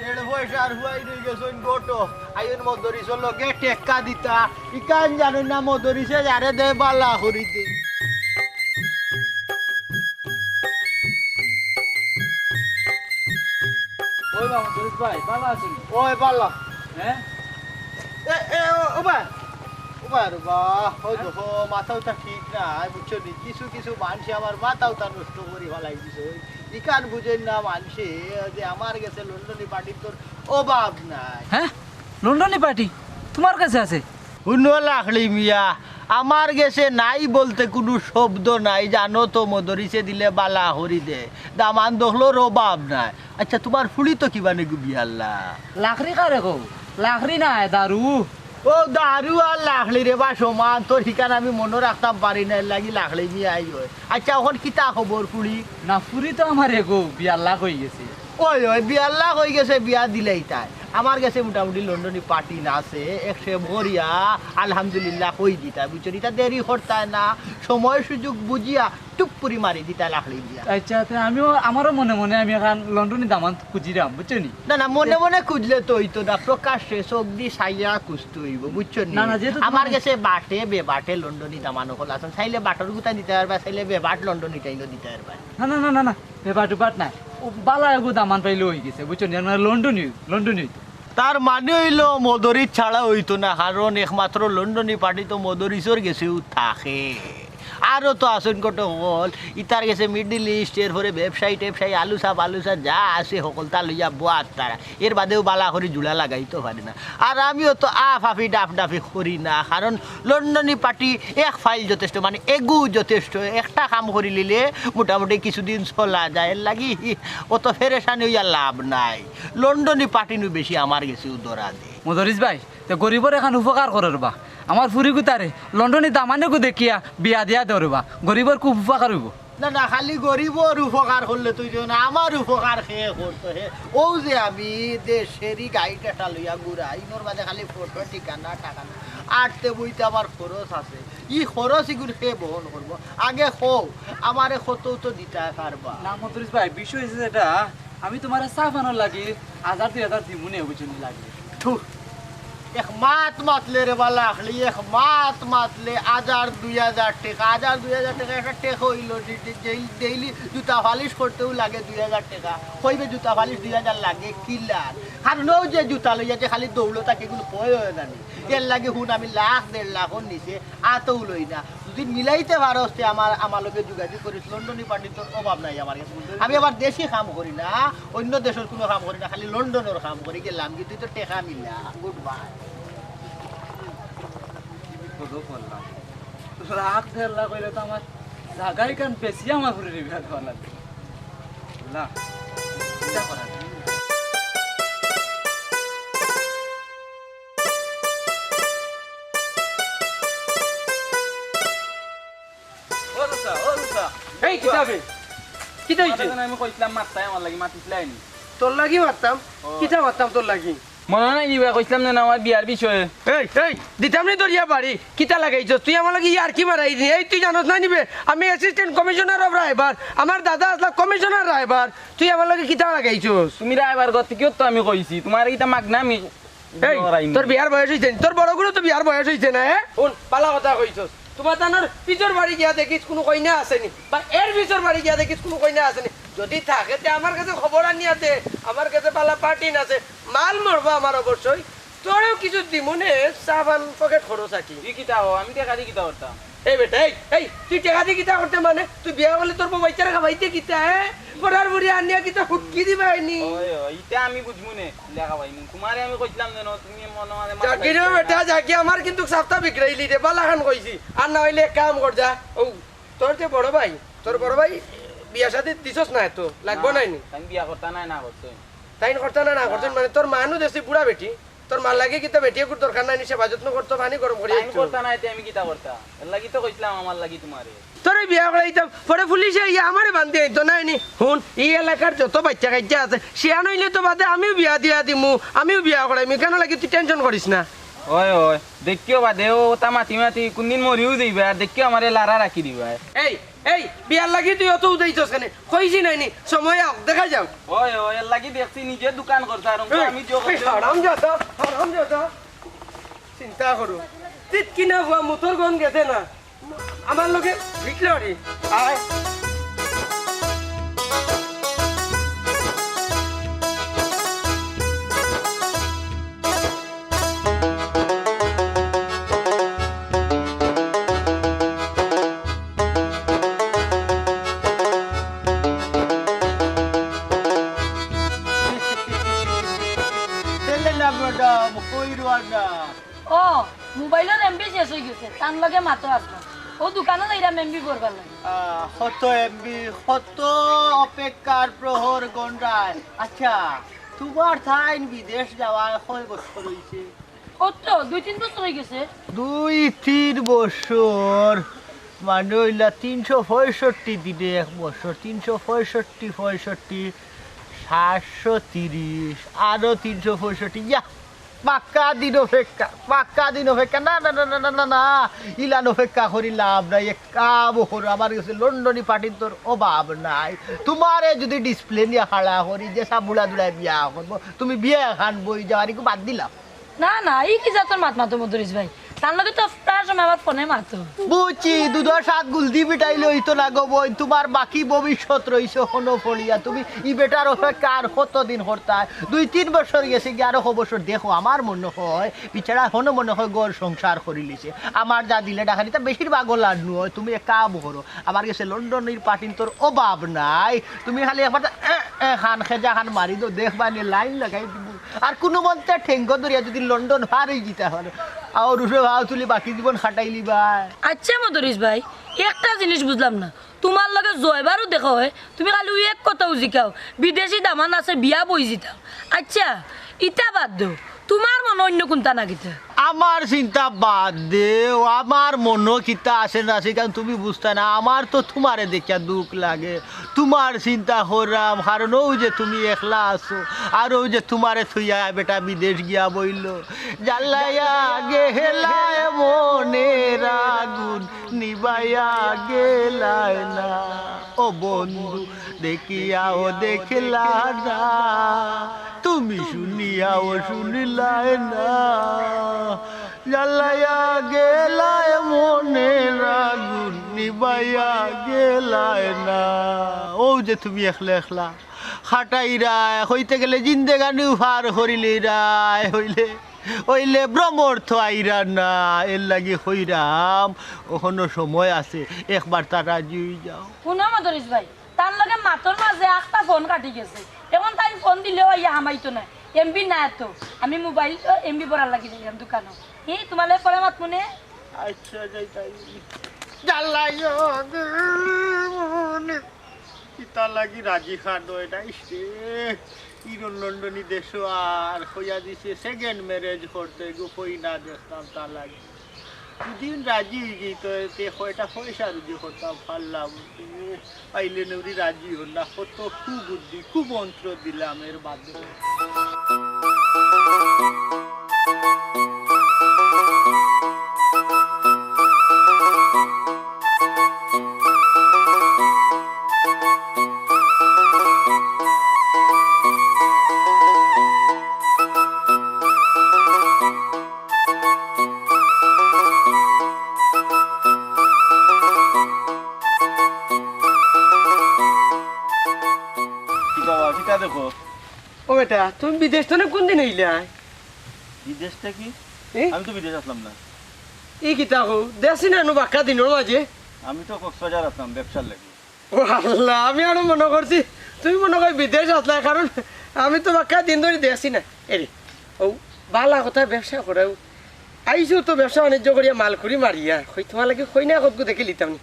দেড় পয়সার হুয়াই রই গেছইন ঘটক। আইন মদরিসর লগে টেক্কা দিতা। ইখান জানইন না মদরিসে যারে দে বালা করি দে। ওই বাবা, মদরিস ভাই, বালা আছইন? ওই বালা। হ্যাঁ? এ, এ, ও, ও ভাই। ও ভাই রে বা, ওই দেখো, মাথা উতা ঠিক নাই, বুঝছো নি? কিছু কিছু মানষে আমার মাথা উতা নষ্ট করি ফালাই দিছে। ইখান বুঝইন না মানষে যে আমার গেছে লন্ডনি পার্টির তোর অভাব নাই। হ্যাঁ? লন্ডনি পার্টি তুমার গেছে আছে? হুনো লাখড়ি মিয়া, আমার গেছে নাই বলতে কুনু শব্দ নাই, জানো তো, মদরিসে দিলে বালা করি দে, দামান দখলর অভাব নাই। আচ্ছা, তুমার ফুড়ি তো কিবা নে গুবি আল্লাহ। লাখড়ি কারে কও? লাখড়ি নায়, দারু। ও দারু আর লাখলি রে বা সমান, তোর হিকান আমি মনো রাখতাম পারি না, এর লাগি লাখলি নিয়া আই অয়। আচ্ছা, অখন কিতা খবর ফুড়ি? না, ফুড়ি তো আমার এগো বিয়ার লাখ অইগেছে। ওই, ওই, বিয়ার লাখ অইগেছে, বিয়া দিলাইতায়। আমার গেছে মোটামুটি লন্ডনি পাটিন আছে, এক সেব করিয়া আলহামদুলিল্লাহ কই দিতায়, বুঝছো নি? ইতা দেরি করতায় না, সময় সুযোগ বুঝিয়া টুপ করি মারি দিতায় লাখলি দিয়া। আচ্ছা, তে আমিও, আমারও মনে মনে আমি অখন লন্ডনি দামান খুঁজিরাম, বুঝছো নি? না, না, মনে মনে খুঁজলে তো অইতো না, প্রকাশ্যে চোখ দি চাইয়া খুঁজতে অইবো, বুঝছো নি? না, না, যেহেতু আমার তোমার গেছে বাটে বেবাটে লন্ডনি দামান অকল আছে, চাইলে বাটর গুতা দিতায় পারবায়, চাইলে বেবাট লন্ডনি তাইনও দিতায় পারবায়। না, না, না, না, না, বেবাট উবাট নায়। ও, বালা এগু দামান পাইলে অইগেছে, বুঝছো নি? মানে লন্ডনি, লন্ডনি। তার মানে অইলো মদরিছ ছাড়া অইতো না, কারণ একমাত্র লন্ডনি পাটি তো মদরিছর গেছেউ থাকে। আরও তো আছইন কত হকল, ইতার গেছে Middle East, এরপরে ব্যবসায়ী ট্যাবসায়ী, আলু চা বালু চা যা আছে হকলতা লইয়া বওয়াত তারা। এর বাদেও বালা করি জুড়া লাগাইতো পারে না। আর আমিও তো আফাফি ডাফডাফি করি না, কারণ লন্ডনি পাটি এক ফাইল যথেষ্ট, মানে এগু যথেষ্ট, একটা কাম করিলিলে মোটামুটি কিছুদিন চলা যায়। এর লাগি অত ফেরেশানি অইয়া লাভ নাই। লন্ডনি পাটিনু বেশি আমার গেছেউ ধরা দে। মদরিছ ভাই, তে গরিবর এখান উপকার করো রে বা। আমার ফুড়ি গুতারে লন্ডনি দামানেগু দেখিয়া বিয়া দিয়া দেও রে বা। গরিবর খুব উপকার অইবো। না, না, খালি গরিবর উপকার করলে তুই দিও না, আমার উপকার কে করতো হে? ও যে আমি দেশেরই গাইড একটা লইয়া ঘুরাই, ইনোর মাঝে খালি ফটো ঠিকানা টাকানা, আটতে বইতে আমার খরচ আছে, ই খরচ ইগুন কে বহন করবো? আগে কও, আমারে কত তো দিতায় পারবা? না মদরিছ ভাই, বিষয় অইছে যেটা, আমি তুমারে চা পানর লাগি হাজার দুই হাজার দিমু নে, বুঝছো নি, লাগলে। থু, এক মাত মাতলে রে বা লাখলি, এক মাত মাতলে হাজার দুই হাজার টেকা, হাজার দুই হাজার টেকা একটা টেকা অইলো, ডে-, ডে-, ডেইলি, ডেইলি জুতা পালিশ করতেউ লাগে দুই হাজার টেকা। কইবে জুতা পালিশ দুই হাজার লাগে, কিলার? কারণ অউ যে জুতা লইয়া যে খালি দৌড়ো থাকে, ইগুন কয় অয় জানি। এর লাগি হুন, আমি লাখ দেড় লাখর নিচে আতও লই না। যদি মিলাইতে পারস তে আমার, আমার লগে যোগাযোগ করিস, লন্ডনি পাটির অভাব নাই আমার গেছে। আমি আবার দেশি কাম করি না, অইন্য দেশর কুনু কাম করি না, খালি লন্ডনর কাম করি। গেলাম গি, তুই তো টেকা মিলা, গুড বাই। বিপদো পড়লাম। লাখ দেড় লাখ অইলে তো আমার জাগা ইখান বেচিয়া আমার ফুড়িরে বিয়া দেওয়া লাগবো। না, কিতা করা যায়? ও চাচা, ও চাচা। এই, কিতা বে? কিতা অইছে? আমি কইছিলাম মাততায় আমার লাগি, মাতিছিলায় নি? তোর লাগি মাততাম? ও। কিতা মাততাম তোর লাগি? মনো নাই নি বা, কইছিলাম না, না, আমার বিয়ার বিষয়ে। এই, এই, দিতাম নি ধরিয়া বাড়ি, কিতা লাগাইছস? তুই আমার লাগি ইয়ার্কি মারাইরে নি? এই, তুই জানোস না নি বে, আমি assistant commissioner of রায়বার, আমার দাদা আছলা commissioner রায়বার, তুই আমার লাগি কিতা লাগাইছস? তুমি রায়বার গত কিয়ত তো আমি কইছি, তুমার ইতা মাগনা আমি এই, তোর বিয়ার বয়স অইছে নি? তোর বড়গুরু তো বিয়ার বয়স অইছে না, হে? হুন, বালা কথা কইছস। তুমার তানর পিছর বাড়ি গিয়া দেখিস কুনু কইনা আছে নি, বা এর পিছর বাড়ি গিয়া দেখিস কুনু কইনা আছে নি। যদি থাকে তে আমার গেছে খবর আনিয়া দে, আমার গেছে বালা পাটিন আছে, মাল মরবো আমার অবশ্যই। তোরেও কিছু দিমু নে, চা পান পকেট খরচ আর কি। ই কিতা অয়? আমি টেকা দি কিতা করতাম? এই বেটা, এই, এই, তুই টেকা দি কিতা করতে মানে? তুই বিয়া করলে তোর বউ বাচ্চারে খাবাইতে কিতা, হে? পড়ার বুড়ি আনিয়া কিতা হুটকি দিবায় নি? ওই, ওই, ইতা আমি বুঝমু নে, লেখা ভাই নি। তুমারে আমি কইছিলাম যেন, তুমি মনে মনে মাথা জাগি রে বেটা, জাগি, আমার কিন্তু সাপ্তা বিগড়াইলি রে, বালাখান কইছি। আর না অইলে এক কাম কর যা, ও, তোর যে বড় ভাই, তোর বড় ভাই বিয়া শাদি দিছস না, এত লাগবো না, নাই নি? আমি বিয়া করতা নাই, না করছইন। তাইন করতা না, না করছইন মানে তোর মানু দেশি বুড়া বেটি, তোর মার লাগি কিতা বেটি এগুর দরকার নাই নি, সেবা যত্ন করতো, পানি গরম করি তাইন করতা না, এতে আমি কিতা করতা? এর লাগি তো কইছিলাম আমার লাগি তুমারে। তোরে বিয়া করাইতাম, পরে পুলিশে আইয়া আমারে বান্ধি আইতো না নি। হুন, ই এলাকার যত বাচ্চা কাচ্চা আছে, শিয়ান অইলে তো বাদে আমিও বিয়া দিয়া দিমু, আমিও বিয়া করাইমু, কেন লাগি তুই tension করিস না। ওই, ওই, দেখিও বাদে, ও তা মাতি মাতি কুনদিন মরিও যাইবা, আর দেখিও আমারে লারা রাখি দিবা। এই, এই, বিয়ার লাগি তুই অত উদাইছস কেনে? কইছি নাই নি, সময় আউক, দেখা যাউক। ওই, ওই, এর লাগি দেখছি নিজে দোকান করছে, আর এই, আমি জো এই, করছি। হারামজাদা, হারামজাদা। চিন্তা করো। তিত কিনা হুয়া মুতর গন গেছে না। আমার লগে ভিটলরি। আয়। তেলে না ম্যাডাম, কই রওয়ানা? ও, মোবাইলর এমবি শেষ অই গেছে, তান লগে মাতো আছলাম। ও দোকানো যাইরাম এমবি ভরবার লাগি। আহ, কত এমবি, কত অপেক্ষার প্রহর গন্ডায়। আচ্ছা, তুমার তাইন বিদেশ যাওয়া কয় বছর অইছে? কত? দুই তিন বছর অই গেছে। দুই তিন বছর, মানে অইলা তিনশো পঁয়ষট্টি দিনে এক বছর, তিনশো পঁয়ষট্টি, পঁয়ষট্টি, সাতশো তিরিশ, আরো তিনশো পঁয়ষট্টি, ইয়া, পাক্কা দিন অপেক্ষা, পাক্কা দিন অপেক্ষা। না, না, না, ইলান অপেক্ষা করি লাভ নাই। এক কাম করো, আমার গেছে লন্ডনি পাটিন্তর অভাব নাই। তুমারে যুদি ডিসপ্লে নিয়া খাড়া করি, যেসা বুড়া দুড়ায় বিয়া করবো, তুমি বিয়া খান বই যাও, আর একটু বাদ দিলাম। না, না, ই কি জাতর মাত মাতো মদরিছ ভাই? তার লগে তো প্রায় সময় আমার ফোনে মাতো। বুঝছি, দুধর সাত গুলদি পিটাইলে অইতো না গো বইন, তুমার বাকি ভবিষ্যৎ রইছে হনো ফড়িয়া। তুমি ই বেটার অপেক্ষা আর কতদিন করতায়? দুই তিন বছর গেছে গিয়া, আরো ক বছর দেখো, আমার মনে হয় বেচারা হনো মনে হয় ঘর সংসার করিলিছে। আমার যা দিলে ডাকানি তা বেশিরভাগ ওলার নয়। তুমি এক কাম করো, আমার গেছে লন্ডনির পাটিন্তর অভাব নাই। তুমি খালি একবার তা, এ, এ, খান খেজা খান মারি দেও, দেখবায়নে লাইন লাগাই দিমু। আর কুনুমন্তে ঠেঙ্গো ধরিয়া যুদি লন্ডন পার অই যিতা পারো, আর উঠে ভাও তুলি বাকি জীবন খাটাইলিবায়। আচ্ছা মদরিছ ভাই, একটা জিনিস বুঝলাম না, তুমার লগে জয়বারও দেখা হয়, তুমি খালি অউ এক কথাউ জিকাও, বিদেশি দামান আছে বিয়া বই যিতাম। আচ্ছা, ইতা বাদ দেও, তুমার মনো অইন্য কুনতা না কিতা? আমার চিন্তা বাদ দেও, আমার মনো কিতা আছে না আছে, কারণ তুমি বুঝতায় না, আমার তো তুমারে দেখিয়া দুখ লাগে। তুমার চিন্তা কররাম, কারণ অউ যে তুমি একলা আছো, আর অউ যে তুমারে থইয়া বেটা বিদেশ গিয়া বইলো। জ্বালাইয়া গেলায় মনের আগুন, নিবাইয়া গেলায় না। ও বন্ধু, দেখিয়াও দেখলা না, তুমি শুনিয়াও শুনলায় না। জ্বালাইয়া গেলায় মনের আগুন, নিবাইয়া গেলায় না। অউ যে তুমি একলা একলা খাটাইরায়, কইতে গেলে জিন্দেগানিউ পার করিলিরায়, অইলে, অইলে ভ্রমর তো আইরা না। এরলাগি কইরাম, অখনো সময় আছে, একবার তা রাজি অই যাও। হুনো মদরিছ ভাই, তার লগে মাতর মাঝে আখতা ফোন কাটি গেছে, অখন তাইন ফোন দিলেও আইয়া হামাইতো নায়, এমবি নাই তো। আমি মোবাইল তো এমবি ভরার লাগি যাইরাম দোকানো। হি, তুমার লগে পরে মাতমুনে। আচ্ছা, যাইতাম। জ্বালাইয়া গেলায় মনের কিতা লাগি রাজি খান অয় না, ইস রে। ইরন লন্ডনি দেশো আর কইয়া দিছে second marriage করতে, গো কইনা দেখতাম তা লাগি। দুদিন রাজি অই গেই তো, তে কয়টা পয়সা রুজি করতাম পারলাম। পাইলে নেউরি রাজি অর না, কত কুবুদ্ধি, কুমন্ত্র দিলাম এর বাদে। কিতা বা, কিতা দেখো? ও বেটা, তুমি বিদেশ থনে কুনদিন আইলায়? বিদেশ থাকি? এ? আমি তো বিদেশ আছলাম না। ই কিতা কও? দেখছি না নু বাক্কা দিনর মাঝে। আমি তো কক্সবাজার আছলাম ব্যবসার লাগি। ও আল্লাহ, আমি আরো মনো করছি তুমি মনো কয় বিদেশ আছলায়, কারণ আমি তো বাক্কা দিন ধরি দেখছি না। এরে, অউ বালা কথা ব্যবসা করাও। আইছো তো ব্যবসা বাণিজ্য করিয়া মাল করি মারিয়া। কই তুমার লাগি কইনা কতগু দেখিলিতাম নি।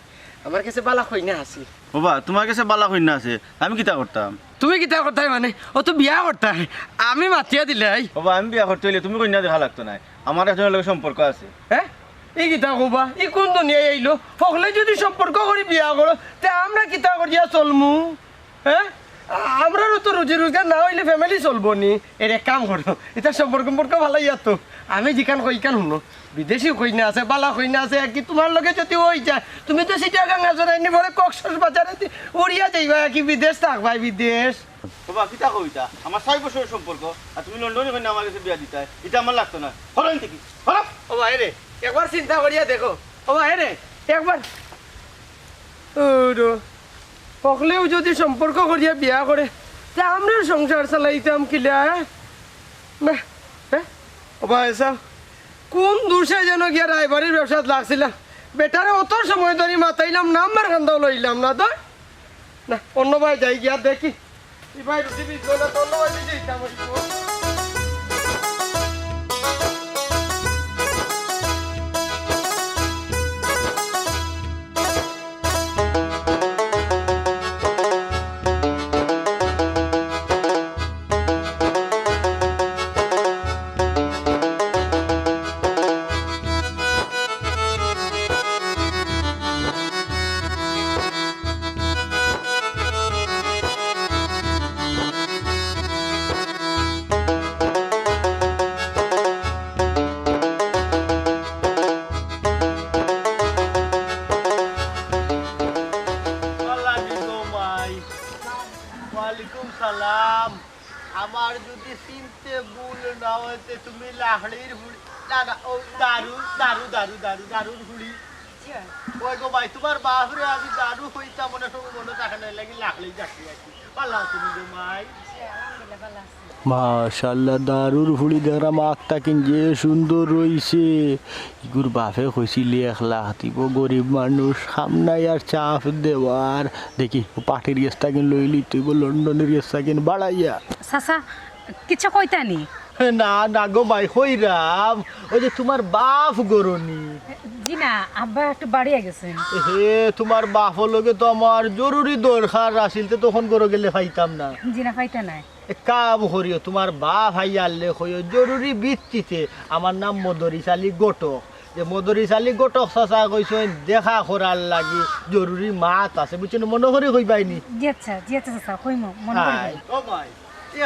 আমার গেছে বালা কইনা আছে। ওবা, তুমার গেছে বালা কইনা আছে, আমি কিতা করতাম? তুমি কিতা করতায় মানে? অউ তো বিয়া করতায়। আমি মাতিয়া দিলাই। ওবা, আমি বিয়া করতে অইলে তুমি কইনা দেখা লাগতো নায়। আমার একজনর লগে সম্পর্ক আছে। হে? ই কিতা কও বা? ই কুন দুনিয়াত আইলো? হকলে যুদি সম্পর্ক করি বিয়া করো, তে আমরা কিতা করিয়া চলমু? হে? আ-, আমরারও তো রুজি রোজগার না অইলে family চলবো নি। এরে এক কাম করো, ইতা সম্পর্ক সম্পর্ক ফালাইয়া তো। আমি যেখান কই ইখান হুনো। বিদেশি কইনা আছে, বালা কইনা আছে, আর কি তুমার লগে যুদি অই যায়, তুমি তো চিটাগাং আছো না, এমনি পরে কক্সবাজারে দি-, উড়িয়া যাইবায়, আর কি বিদেশ থাকবায়, বিদেশ। ওবা, কিতা কও ইতা? আমার ছয় বছরর সম্পর্ক, আর তুমি লন্ডনি কইনা আমার গেছে বিয়া দিতায়, ইতা আমার লাগতো নায়। হরো ইন থাকি, হরো। ও ভাই রে, একবার চিন্তা করিয়া দেখো। ও ভাই রে, একবার, ও রো, হকলেও যুদি সম্পর্ক করিয়া বিয়া করে, তে আমরার সংসার চালাইতাম কিলা, হে? না, হে? ও ভাই সাব, কুন দুষে যেন গিয়া রায়বাড়ির ব্যবসাত লাগছিলাম। বেটারে অত সময় ধরি মাতাইলাম, নাম্বার খান্দাও লইলাম না তো। না, অন্য বায় যাই গিয়া দেখি। ই বায় রুজি বিকবো না, তো অন্য বায় দিতে ইচ্ছা করছে। সালাম। আমার যদি চিনতে ভুল না অইতে তুমি লাহড়ির ফুড়ি, না, না, ও দারু, দারু, দারু, দারু, দারুর ফুড়ি। ওই গো ভাই, তুমার বাফরে আমি দারু কইতাম, মনে সময় মনে থাকে না, লাগি লাহড়ি ডাকি আর কি। ভালা আছো নি গো মাই? মাশাআল্লাহ, দারুর ফুড়ি দেখরাম আখ তাকিন যে সুন্দর রইছে। ইগুর বাফে কইছিল এক লাখ দিবো, গরিব মানুষ, কাম নাই আর চাপ দেওয়ার। দেখি, ও পার্টির গেছ তাকিন লইলি তুই গো, লন্ডনের গেছ তাকিন বাড়াইয়া। চাচা, কিচ্ছু কইতা নি? না, না গো মাই, কইরাম, ওই যে তুমার বাফ ঘরো নি। জি না, আব্বা একটু বাড়িয়া গেছেন। হে, তুমার বাফর লগে তো আমার জরুরি দরকার আছিল, তে তখন ঘরো গেলে পাইতাম না। জি না, পাইতা নায়। এক কাম করিও, তুমার বাফ আইয়ারলে কইও, জরুরি ভিত্তিতে, আমার নাম মদরিছ আলী ঘটক। যে মদরিছ আলী ঘটক চাচা কইছইন দেখা করার লাগি জরুরি মাত আছে, বুঝছো নি? মনো করি কইবায়নি। জি আচ্ছা, জি আচ্ছা চাচা, কইমু, মনো করি কইমু। ও ভাই,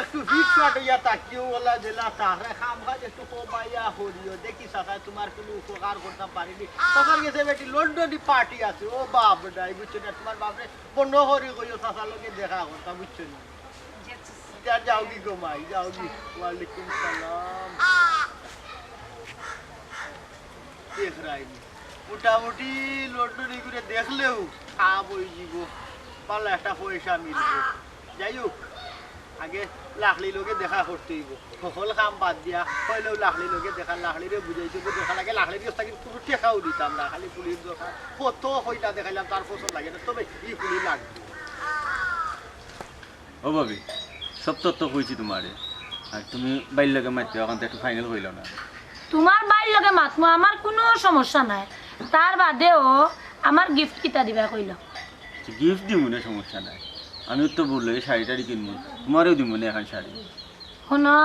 একটু ফিটফাট অইয়া থাকিও, ওলা যেলা তাহলে কাম কাজ একটু কমাইয়া করিও। দেখি চাচা, তুমার কুনু উপকার করতাম পারিনি। চাচার গেছে বেটি লন্ডনি পার্টি আছে, ও বাফ নাই, বুঝছো নি? তুমার বাফরে মনো করি কইও, চাচার লগে দেখা করতাম, বুঝছো নি? জি আচ্ছা চাচা। যাও গি গো মাই, যাও গি। ওয়ালাইকুম সালাম। দেখরায়নি। মোটামুটি লন্ডনি করে দেখলেও কাম অইযিবো। ভালা একটা পয়সা মিলবো। যাই হোক, আগে লাহড়ির লগে দেখা করতে অইবো। হকল কাম বাদ দিয়া, কইলেও লাহড়ির লগে দেখা, লাহড়িরে বুঝাইতে অইবো, দেখা লাগে লাহড়ির গেছ থাকি কুনু টেকাও দিতাম না, খালি ফুড়ির দরকার। কত কইটা দেখাইলাম, তার পছন্দ লাগে না, তবে ই ফুড়ি লাগবো। ও ভাবি, সব তথ্য কইছি তুমারে। আর তুমি ভাইর লগে মাতিও, অখান তো একটু ফাইনাল করিলাও না। তুমার ভাইর লগে মাতমু, আমার কুনু সমস্যা নাই। তার বাদেও আমার গিফট কিতা দিবা কইলাও। গিফট দিমু নে, সমস্যা নাই। আমি তো বললো এই শাড়ি টাড়ি কিনমু, তুমারেও দিমু নে এখান শাড়ি। হুনো,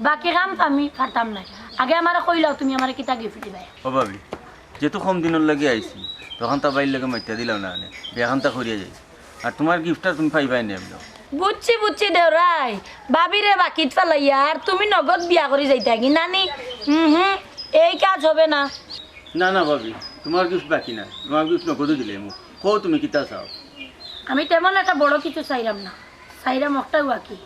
বাকি কাম তো আমি পারতাম নায়। আগে আমারে কইলাও তুমি আমারে কিতা গিফট দিবায়। ও ভাবি, যেহেতু কম দিনর লাগি আইছি, তখন তো ভাইর লগে মাতিয়া দিলাও না, নে, বিয়াখান তা করিয়া যাই। আর তুমার গিফট আর তুমি পাইবায় নে এমনেও। বুঝছি, বুঝছি দেওরাই, ভাবিরে বাকিত ফালাইয়া আর তুমি নগদ বিয়া করি যাইতায় গি নানি? হুম হুম, এই কাজ হবে না। না, না ভাবি, তুমার গিফট বাকি না, তুমার গিফট নগদও দিলাইমু। কও তুমি কিতা চাও? আমি তেমন একটা বড় কিছু চাইরাম না, চাইরাম অকটাউ বাকি।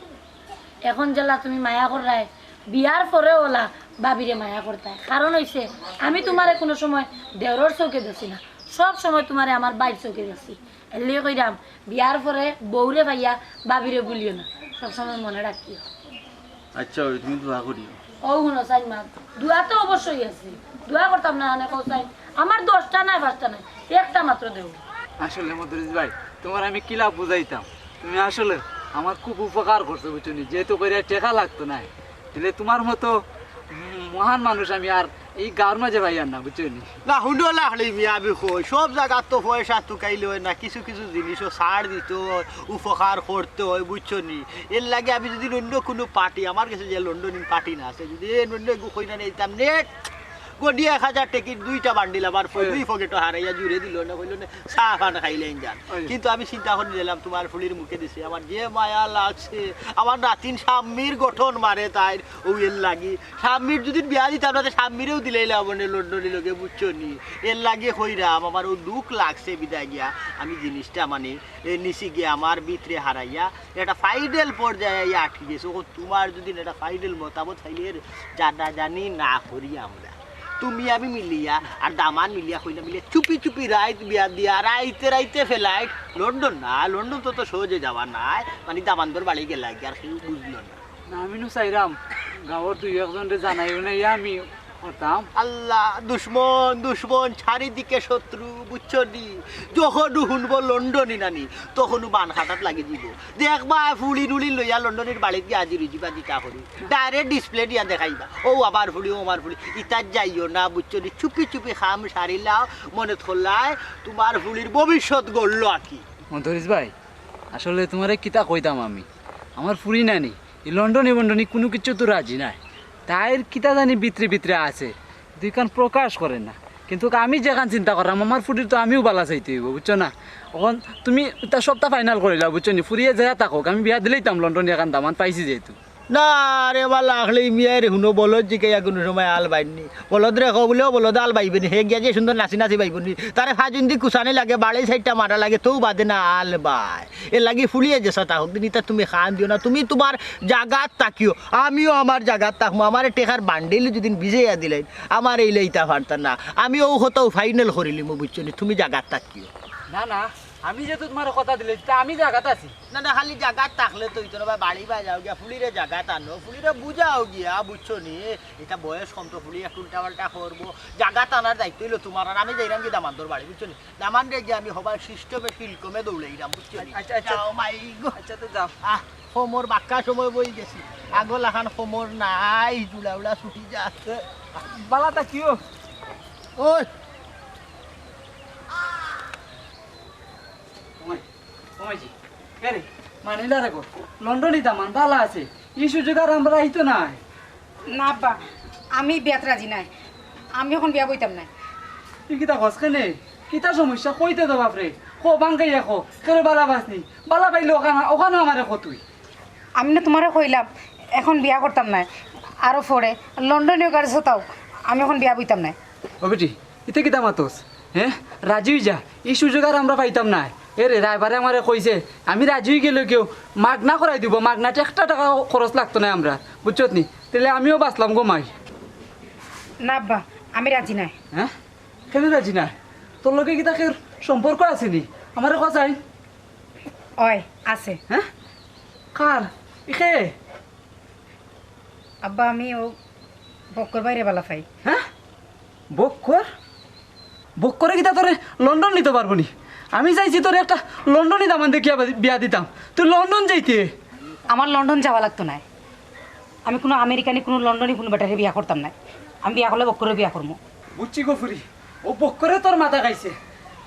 এখন যেলা তুমি মায়া কররায়, বিয়ার পরেও ওলা ভাবিরে মায়া করতায়। কারণ অইছে, আমি তুমারে কুনু সময় দেওরর চউখে দেখছি না, সব সময় তুমারে আমার ভাইর চউখে দেখছি। এরলাগি কইরাম, বিয়ার পরে বউরে পাইয়া ভাবিরে ভুলিও না, সব সময় মনে রাখিও। আচ্ছা, ওই তুমি দোয়া করিও। ও হুনো চাইন মাত, দোয়া তো অবশ্যই আছে, দোয়া করতাম না, মানে কও চাইন, আমার দশটা নাই, পাঁচটা নাই, একটা মাত্র দেও। আসলে মদরিছ ভাই, তুমারে আমি কিলা বুঝাইতাম, তুমি আসলে আমার খুব উপকার করছো, বুঝছো নি? যেহেতু কইরা টেকা লাগতো নায়, তাইলে তুমার মতো মহান মানুষ আমি আর এই গাঁওর মাঝে পাইয়ার না, বুঝছো নি? না, হুনো লাহড়ি মিয়া, আমি কই, সব জাগাত তো পয়সা তুকাইলে অয় না, কিছু কিছু জিনিসও ছাড় দিতে অয়, উপকার করতে অয়, বুঝছো নি? এরলাগি আমি যদি অন্য কুনু পার্টি, আমার গেছে যে লন্ডনি পার্টি না আছে, যদি অন্য এগু কইনা নিতাম নেট, গড়িয়া এক হাজার টেকির দুইটা বান্ডিল আমার ফ-, দুই পকেটো হারাইয়া জুড়ে দিলো না, কইলো না, চা পান খাইলাইন যান। ওই। কিন্তু আমি চিন্তা করি নিলাম, তুমার ফুড়ির মুখে দিছে, আমার যে মায়া লাগছে, আমার নাতিন শাম্মীর গঠন মারে তাইর, ও এরলাগি। শাম্মীর যদি বিয়া দিতাম না, তে শাম্মীরেও দিলাইলাম মানে লন্ডনির লগে, বুঝছো নি? এরলাগি কইরাম, আমার ও দুখ লাগছে বিদায় গিয়া। আমি জিনিসটা মানে, এ, নিছি গিয়া আমার ভিতরে হারাইয়া, একটা ফাইনাল পর্যায়ে আইয়া আটকি গেছে। ও তুমার যদি একটা ফাইনাল মতামত চাইলে এর জানাজানি না করি আমরা। তুমি আমি মিলিয়া আর দামান মিলিয়া কইলা মিলিয়া চুপি চুপি রাইত বিয়া দিয়া রাইতে রাইতে ফ্লাইট লন্ডন না, লন্ডন তো, তো সহজে যাওয়া নায়, মানে দামান্দর বাড়ি গেলা কি আর কেউ বুঝলো না। না, আমি নু চাইরাম গাঁওর দুই একজনরে জানাইও না, ইয়া আমি করতাম। আল্লাহ, দুশমন, দুশমন, চারিদিকে শত্রু, বুঝছো নি? যখনউ হুনবো লন্ডনি নানি, তখনউ বান খাটাত লাগি দিব। দেখবায় ফুড়ি নুড়ি লইয়া লন্ডনির বাড়িত গিয়া হাজির অইযিবা, যেতা করি। ডাইরেক্ট ডিসপ্লে দিয়া দেখাইবা। ও আমার ফুড়ি, ও আমার ফুড়ি। ইতাত যাইও না, বুঝছো নি? চুপি চুপি কাম সারিলাও, মনে থলায় তুমার ফুড়ির ভবিষ্যৎ গড়লো আর কি। মদরিছ ভাই, আসলে তুমারে কিতা কইতাম আমি? আমার ফুড়ি নানি, ই লন্ডনি বন্ডনি কুনু কিচ্ছু তো রাজি নায়। তাইর কিতা জানি ভিতরে ভিতরে আছে, দুইখান প্রকাশ করে না। কিন্তু আমি যেখান চিন্তা করলাম, আমার ফুড়ির তো আমিও বালা চাইতে অইবো, বুঝছো না? অখন তুমি ইতা সবটা ফাইনাল করিলাও, বুঝছো নি? ফুড়িয়ে যেয়া থাকউক, আমি বিয়া দিলাইতাম লন্ডনি এখান দামান পাইছি যেহেতু। না রে বা, লাখলেই মিয়ায় রে, হুনো, বলদ জিকাইয়া কুনু সময় আল বাইননি। বলদরে কও বুলে, "ও বলদ, আল বাইবে নি?" হে গিয়া যে সুন্দর নাচি নাচি বাইব নি। তারে ফাজুন্দি কুসানি লাগে, বাড়ি সাইডটা মারা লাগে, তেউ বাদে না আল বায়। এর লাগি ফুলিয়ে যেছা তা হোক দিন, ইতা তুমি খান দিও না। তুমি তুমার জাগাত থাকিও, আমিও আমার জাগাত থাকমু। আমারে টেকার বান্ডিল যুদিন বিজাইয়া দিলাইন, আমারে ইলা ইতা পারতা না। আমি অউ কথাউ ফাইনাল করিলিমু, বুঝছো নি? তুমি জাগাত থাকিও। না, না, আমি যেহেতু তুমারে কথা দিলাইছি, তে আমি জাগাত আছি। না, না, খালি জাগাত থাকলে তো অইতো না বা, বাড়ি বায় যাও গিয়া, ফুলিরে জাগাত আনো, ফুলিরে বুঝাও গিয়া, বুঝছো নি? ইতা বয়স কম তো, ফুলি একটু উল্টা পাল্টা করবো। জাগাত আনার দায়িত্ব অইলো তুমার, আর আমি যাইরাম গি দামান্দর বাড়ি, বুঝছো নি? দামান্দরে গিয়া আমি হবার সিস্টেমে সিলকমে দৌড়াইরাম, বুঝছো নি? আচ্ছা, আচ্ছা। যাও, মাই গো। আচ্ছা, তে যাও। আহ, কোমর বাক্কা সময় বই গেছি, আগর লাখান কোমর নাই, জুড়া উড়া ছুটি যাচ্ছে। বালা থাকিও। ওই, কমাই, কমাইছি। কে রে? মানিলা রে গো। লন্ডনি দামান বালা আছে। ই সুযোগ আর আমরা আইতো নায়। না আব্বা, আমি বিয়াত রাজি নায়। আমি অখন বিয়া বইতাম নায়। তুই কিতা কস কেনে? কিতা সমস্যা? কইতে তো বাপরে। কো বাঙ্গাইয়া কো। কেরে বালা পাসনি? বালা পাইলে অখান, অখানও আমারে কো তুই। আমি না তুমারে কইলাম, অখন বিয়া করতাম নায়। আরো পরে লন্ডনিও গাড়ি সতাও। আমি অখন বিয়া বইতাম নায়। ও বেটি, ইতা কিতা মাতস? হে? রাজি অই যা, ই সুযোগ আর আমরা পাইতাম নায়। এ রে, রায়বারে আমারে কইছে, আমি রাজি অই গেলে কেউ মাগনা করাই দিবো, মাগনা, একটা টেকা খরচ লাগতো নায় আমরার, বুঝছত নি? তেলে আমিও বাঁচলাম গো মাই। না আব্বা, আমি রাজি নায়। হে? কেনে রাজি নায়? তোর লগে কিতা কেউর সম্পর্ক আছে নি? আমারে কওয়া চাই। অয়, আছে। হে? কার? ইকে? আব্বা, আমি অউ বক্কর ভাইরে বালা পাই। হে? বক্কর? বক্করে কিতা তোরে লন্ডন নিতো পারবো নি? আমি চাইছি তোরে একটা লন্ডনি দামান দেখিয়া বি-, বিয়া দিতাম। তুই লন্ডন যাইতে? আমার লন্ডন যাওয়া লাগতো নায়। আমি কুনু আমেরিকানি, কুনু লন্ডনি, কুনু বেটারে বিয়া করতাম নায়। আমি বিয়া করলে বক্করে বিয়া করমু। বুঝছি গো ফুরি, অউ বক্করে তোর মাথা খাইছে।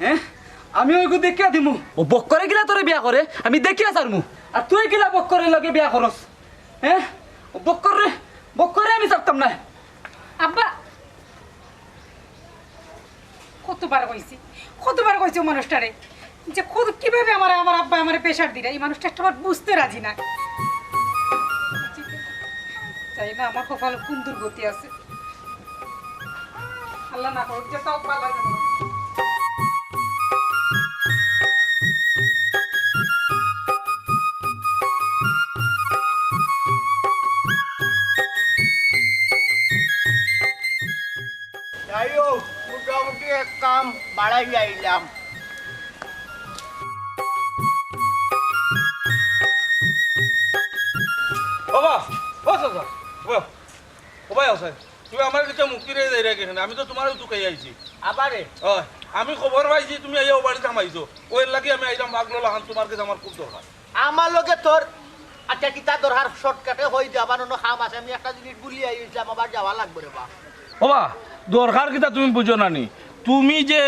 হে? আমি অইগু দেখিয়া দিমু। অউ বক্করে কিলা তোরে বিয়া করে, আমি দেখিয়া ছাড়মু। আর তুই কিলা বক্করর লগে বিয়া করস? হে? অউ বক্কররে, বক্কররে আমি ছাড়তাম নায়। আব্বা, কতবার কইছি, কতবার কইছি অউ মানুষটারে যে কত, কিভাবে আমার, আমার আব্বা আমারে pressure দিরা, ই মানুষটা একটাবার বুঝতে রাজি নায়। জানি না আমার কপালো কুন দুর্গতি আছে। আল্লাহ না করুক, যেতা অউক ভালা অইবো। যাই হোক, মোটামুটি এক কাম বাড়াই আইলাম। ও বা, ও চাচা, ও বা, ও ভাই হোসেন, তুমি আমার কাছে মুখ ফিরে যাই রে কেন? আমি তো তোমারও তুকাই আইছি। আবারে? ওই, আমি খবর পাইছি তুমি আইয়া ও বাড়িত হামাইছো। ওই লাগি আমি আইলাম, ভাগলো লাখান তোমার কাছে আমার খুব দরকার। আমার লগে তোর, আচ্ছা, কিতা দরকার? শর্টকাটে কই দে, আমার অন্য কাম আছে, আমি একটা জিনিস ভুলি আইছিলাম, আবার যাওয়া লাগবে রে বা। ওবা, দরকার কিতা তুমি বুঝো না নি? তুমি যে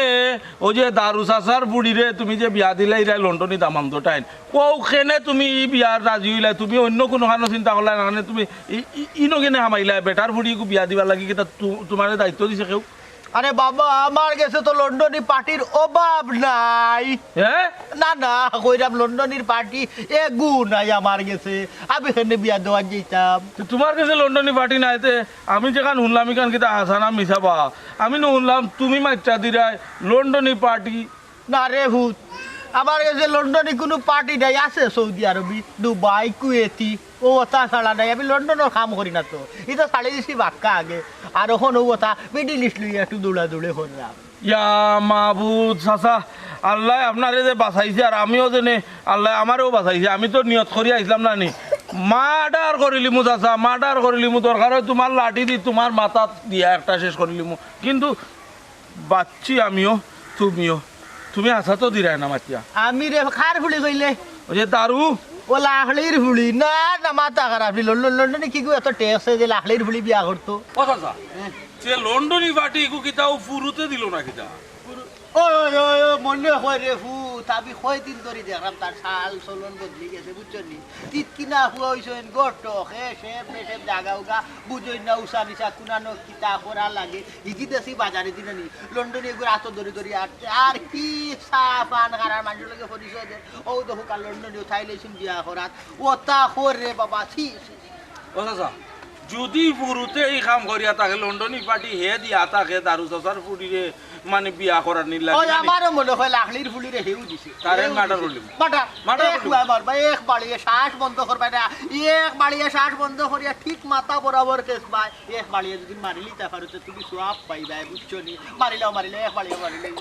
ওই যে দারু চাচার বুড়িরে তুমি যে বিয়া দিলাইরায় লন্ডনি দামান্দটাইন, কও কেনে তুমি ই বিয়ার রাজি অইলায়? তুমি অন্য কুনুখানো চিন্তা করলায় না, মানে তুমি ই-, ই-, ইনো কেনে হামাইলায়? বেটার বুড়িগু বিয়া দিবার লাগি কিতা তু-, তোমারে দায়িত্ব দিছে কেউ? আরে বাবা, আমার গেছে তো লন্ডনি পার্টির অভাব নাই। হ্যাঁ? না, না, কইরাম লন্ডনির পার্টি এগু নাই আমার গেছে। আমি কেনে বিয়া দেওয়ার যাইতাম? তো তোমার গেছে লন্ডনি পার্টি নাই, তে আমি যেখান হুনলাম, ইখান কিতা হাছা না মিছা বা? আমি নু হুনলাম তুমি মাইত্রা দিরায় লন্ডনি পার্টি। না রে হুত, আমার গেছে লন্ডনি কুনু পার্টি নাই। আছে সৌদি আরবি, দুবাই, কুয়েতি, অউ অতা ছাড়া নাই। আমি লন্ডনর কাম করি না তো, ইতা ছাড়ি দিছি বাক্কা আগে। আর অখন অউ অতা মিডিল ইস্ট লইয়া একটু দৌড়াদৌড়ি করলাম। ইয়া মাবুদ চাচা, আল্লায় আপনারে যে বাঁচাইছে আর আমিও যেনে আল্লায় আমারেও বাঁচাইছে। আমি তো নিয়ত করি আইছলাম না নি, মার্ডার করিলিমু চাচা, মার্ডার করিলিমু। দরকার অয় তোমার লাঠি দি তোমার মাথাত দিয়া একটা শেষ করিলিমু। কিন্তু বাচ্চি আমিও, তুমিও। তুমি হাছা তো দিরায় না মাতিয়া। আমি রে, কার ফুড়ি কইলে? ওই যে দারু। ও লাখলির ফুড়ি। না, না, মাথা খারাপ। লন্ডন, লন্ডনে কিগু এত টেক্স যে লাখলির ফুড়ি বিয়া করতো? ও চাচা, সে লন্ডনি পার্টি ইগু কিতা অউ ফুরুতে দিল না কিতা? ওই, ওই, ওই, ওই, মনে হয় রে ফুত, আমি কয়দিন ধরি দেখরাম তার চাল চলন বদলি গেছে, বুঝছো নি? তিতকিনা ফুয়া অইছইন, গটক, এ সেব, মেসেব, জাগা উগা, বুঝইন না, উষা নিশা, কুনানো কিতা করা লাগে। ইগি দেশি বাজারে দিন নি, লন্ডনি এগুর আতো ধরি ধরি আটছে। আর কি চা পান খারার মানুষর লগে পরিচয় দেয়। অউ দেখো কাল লন্ডনি উঠাই লইছুন বিয়া করাত। অতা কর রে বাবা, ছি, ছি। ও চাচা, যুদি ফুরুতে ই কাম করিয়া থাকে, লন্ডনী পার্টি হে দিয়া থাকে দারু চাচার ফুড়িরে, মানে, বিয়া করানির লাগি, ওই মানে? আমারও মনে হয় লাখলির ফুড়িরে হেউ দিছে। তারে হেউ মার্ডার দিছে। করলিম। মার্ডার। মার্ডার এক করলিম। বায় মারবা, এক বাড়িয়ে শ্বাস বন্ধ করবা না, এক বাড়িয়ে শ্বাস বন্ধ করিয়া ঠিক মাথা বরাবর কেস বায়, এক বাড়িয়ে যদি মারিলি তা পারো তো তুমি সওয়াব পাইবা, বুঝছো নি? মারিলাও, মারিলাও, এক বাড়িয়ে মারিলাও।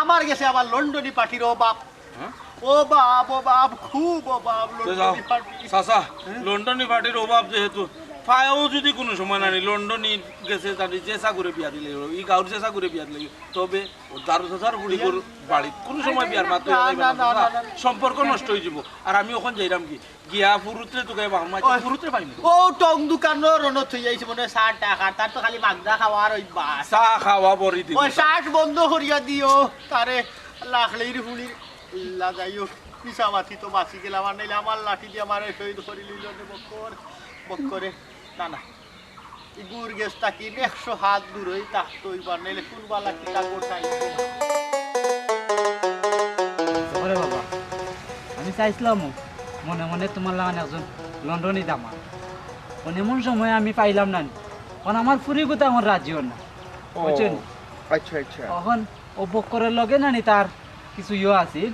আমার গেছে আবার লন্ডনী পার্টির অভাব। হ্যাঁ? অভাব, অভাব, খুব অভাব, তো যাও, লন্ডনী পার্টি। চাচা, হ্যাঁ? লন্ডনী পার্টির অভাব যেহেতু, পায়ও যদি কোনো সময় নানি, লন্ডনী গেছে জানি যে চাকুরে বিয়া দিলে, ই গাঁওর যে চাকুরে বিয়া দিলে, তবে ও দারু চাচার বুড়ি গরু বাড়িত কোনো সময় বিয়ার মাত না, না, না, না, না। সম্পর্ক নষ্ট হয়ে যাব। আর আমি ওখান যাইরাম কি? গিয়া ফুরুতরে তো গায়ে বাহন মারতে, ওই, ফুরুতরে পাইনি। ও টং দোকানো রনো থই আইছে মনে হয় চা টা খার, তার তো খালি মাগদা খাওয়ার ওই বাস। চা খাওয়া বড়ি দিন। ওই শ্বাস বন্ধ করিয়া দিও, তারে লাখলির ফুলির লাগাইও। মিছা মাতি তো বাঁচি গেলাম, আর নাইলে আমার লাঠি দিয়ে আমার শহীদ করি লইল রে বক্কর, বক্করে। না, না, ইগুর গেছ থাকি একশো হাত দূরই থাকতো, ইবার নাইলে কোন বালা কিতা গোটাই। ওরে বাবা, আমি চাইছিলাম মনে মনে তোমার লাগান একজন লন্ডনী দামান্দ। কোন এমন সময় আমি পাইলাম না নি। কারণ আমার ফুরি কথা এখন রাজি হন না। ও, বুঝছেন? আচ্ছা, আচ্ছা। এখন ও বক্করের লগে নানি তার কিছু ইয়ে আছিল।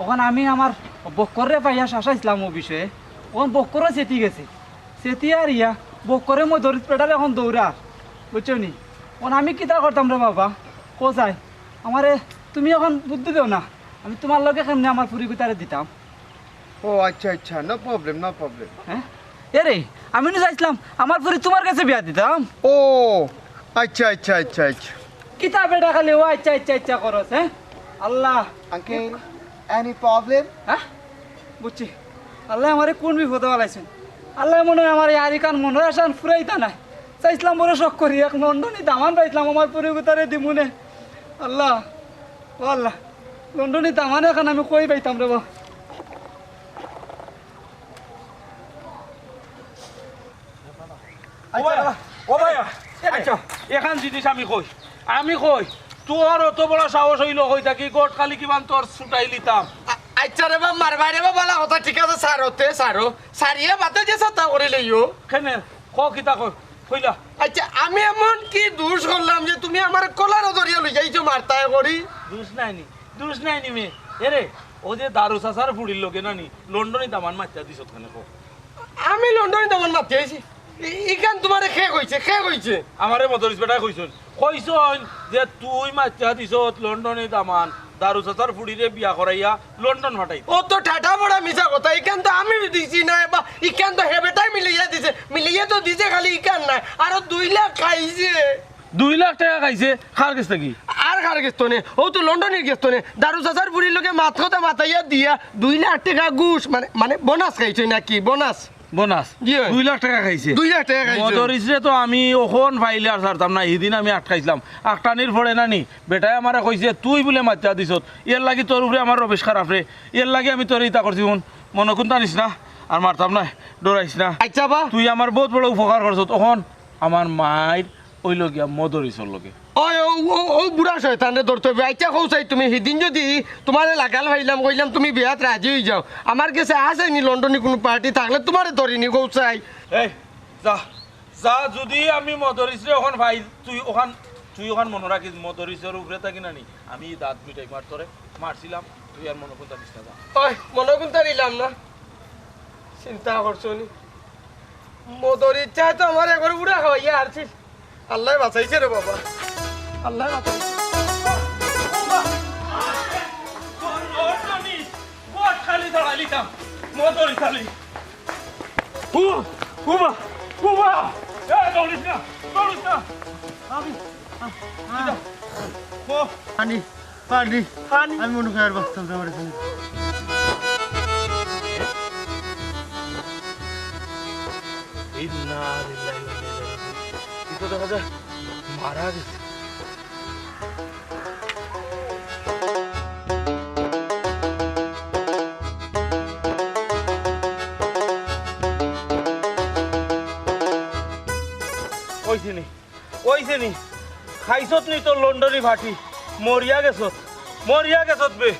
এখন আমি আমার বক্কররে পাইয়া শাসাইছিলাম ও বিষয়ে। এখন বক্করও চেতি গেছে। চেতি আর ইয়া, বক্করে মই দরিত পেটালে এখন দৌড়ার। বুঝছো নি? এখন আমি কিতা করতাম রে বাবা? কো চাই, আমারে তুমি এখন বুদ্ধি দেও না। আমি তোমার লগে কেমনে আমার ফুরি গুতারে দিতাম? ও আচ্ছা, আচ্ছা, no problem, no problem। হ্যাঁ? এরে, আমি নু চাইছিলাম আমার ফুরি তোমার গেছে বিয়া দিতাম। ও আচ্ছা, আচ্ছা, আচ্ছা, আচ্ছা। কিতা বেটা খালি ও আচ্ছা, আচ্ছা, আচ্ছা করস, হ্যাঁ? আল্লাহ। Uncle, any problem? হ্যাঁ? বুঝছি। আল্লাহ আমারে কোন বিপদে ফালাইছেন। আল্লাহ মনে হয় আমার ইয়ারি কান মনে হয় আসান ফুরাইতা নাই। চাইছিলাম বড় শখ করি, এক লন্ডনী দামান পাইছিলাম আমার ফুরি গুতারে দিমুনে। আল্লাহ, ও আল্লাহ, লন্ডনী দামান এখন আমি কই পাইতাম রে বা? ও ভাইয়া, ও ভাইয়া, আচ্ছা, এখান জিনিস আমি কই, আমি কই, তোর অত বড় সাহস হইল, কই থাকি গোট খালি কিমান তোর ছুটাই লিতাম। আ-, আচ্ছা রে বা, মারবাই রে বা, বালা কথা, ঠিক আছে, সারো তে, সারো। সারিয়ে বাদে যে সত্তা করে লইও। কেনে? ক কিতা কই? কইলা? আচ্ছা, আমি এমন কি দোষ করলাম যে তুমি আমার কলার ধরিয়া লই যাইছো মারতায় করি? দোষ নাই নি, দোষ নাই নি মে। এরে, ও যে দারু চাচার ফুড়ির লগে নানি, লন্ডনী দামান মাতিয়া দিছত কেনে ক? আমি লন্ডনী দামান মাতিয়া আইছি? ই-, ইখান তোমারে কে কইছে? কে কইছে? আমারে মদরিস বেটায় কইছইন। কইছইন যে তুই মাতিয়া দিছত লন্ডনী দামান, দারু চাচার ফুড়িরে বিয়া করাইয়া লন্ডন ফাটাই। ও তো ঠাটা বড়া মিছা কথা, ইখান তো আমি দিছি না, বা ইখান তো হে বেটায় মিলাইয়া দিছে, মিলাইয়া তো দিছে খালি ইখান নায়, আরো দুই লাখ খাইছে। দুই লাখ টেকা খাইছে, কার গেছ থাকি? আর কার গেছ থনে? ও তো লন্ডনীর গেছ থনে। দারু চাচার ফুড়ির লগে মাত কথা মাতাইয়া দিয়া দুই লাখ টেকা ঘুষ, মানে, মানে বোনাস খাইছে নাকি? বোনাস? বোনাস? জি অয়। দুই লাখ টেকা খাইছে? দুই লাখ টেকা খাইছে। মদরিসরে তো আমি অখন পাইলে আর ছাড়তাম না, হিদিন আমি আটকাইছিলাম। আটকানির পরে নানি, বেটায় আমারে কইছে, "তুই বুলে মাতিয়া দিছত, এর লাগি তোর উপরে আমার রবেশ খারাপ রে, এর লাগি আমি তোরে ইতা করছি, হুন, মনো কুন্তা নিস না, আর মারতাম না, ডরাইস না।" আচ্ছা বা। তুই আমার বউত বড় উপকার করছত, অখন আমার মাইর অইলো গিয়া মদরিসর লগে। ওই, ও, ও, ও বুড়া শয়তানরে ধরতে অইবো। আচ্ছা, কও চাই তুমি, হিদিন যদি তোমারে লাগাল পাইলাম, কইলাম তুমি বিয়াত রাজি অই যাও। আমার গেছে আছে নি লন্ডনী কুনু পার্টি, থাকলে তোমারে ধরি নি, কও চাই। এই, যা, যা, যদি আমি মদরিসরে অখন পাই, তুই অখান, তুই অখান মনো রাখিস, মদরিসর উপরে থাকি না নি, আমি দাঁত মিটাই মার তোরে, মারছিলাম, তুই আর মনো কুন্তা নিস না, যা। ওই, মনো কুন্তা নিলাম না। চিন্তা করছো নি? মদরিস চায় তো আমার একবার উড়া খাওয়াইয়া হারছিল। আল্লায় বাঁচাইছে রে বাবা, আল্লায় বাঁচাইছে। খালি দাঁড়াইলিতাম, মদরিস আলী। ও, ও বা, ও বা। এ, দৌড়িস না, দৌড়িস না। আমি, আ, আ। ও। পানি, পানি। পানি। আমি মনে হয় আর বাঁচতাম না আমার এখানে। ইন্না লিল্লাহি ওয়া ইন্না ইলাইহি রাজিউন। এ তো দেখা যায় মারা গেছে। অইছে নি? অইছে নি? খাইছত নি তোর লন্ডনী ফাটি? মরিয়া গেছত, মরিয়া গেছত বে।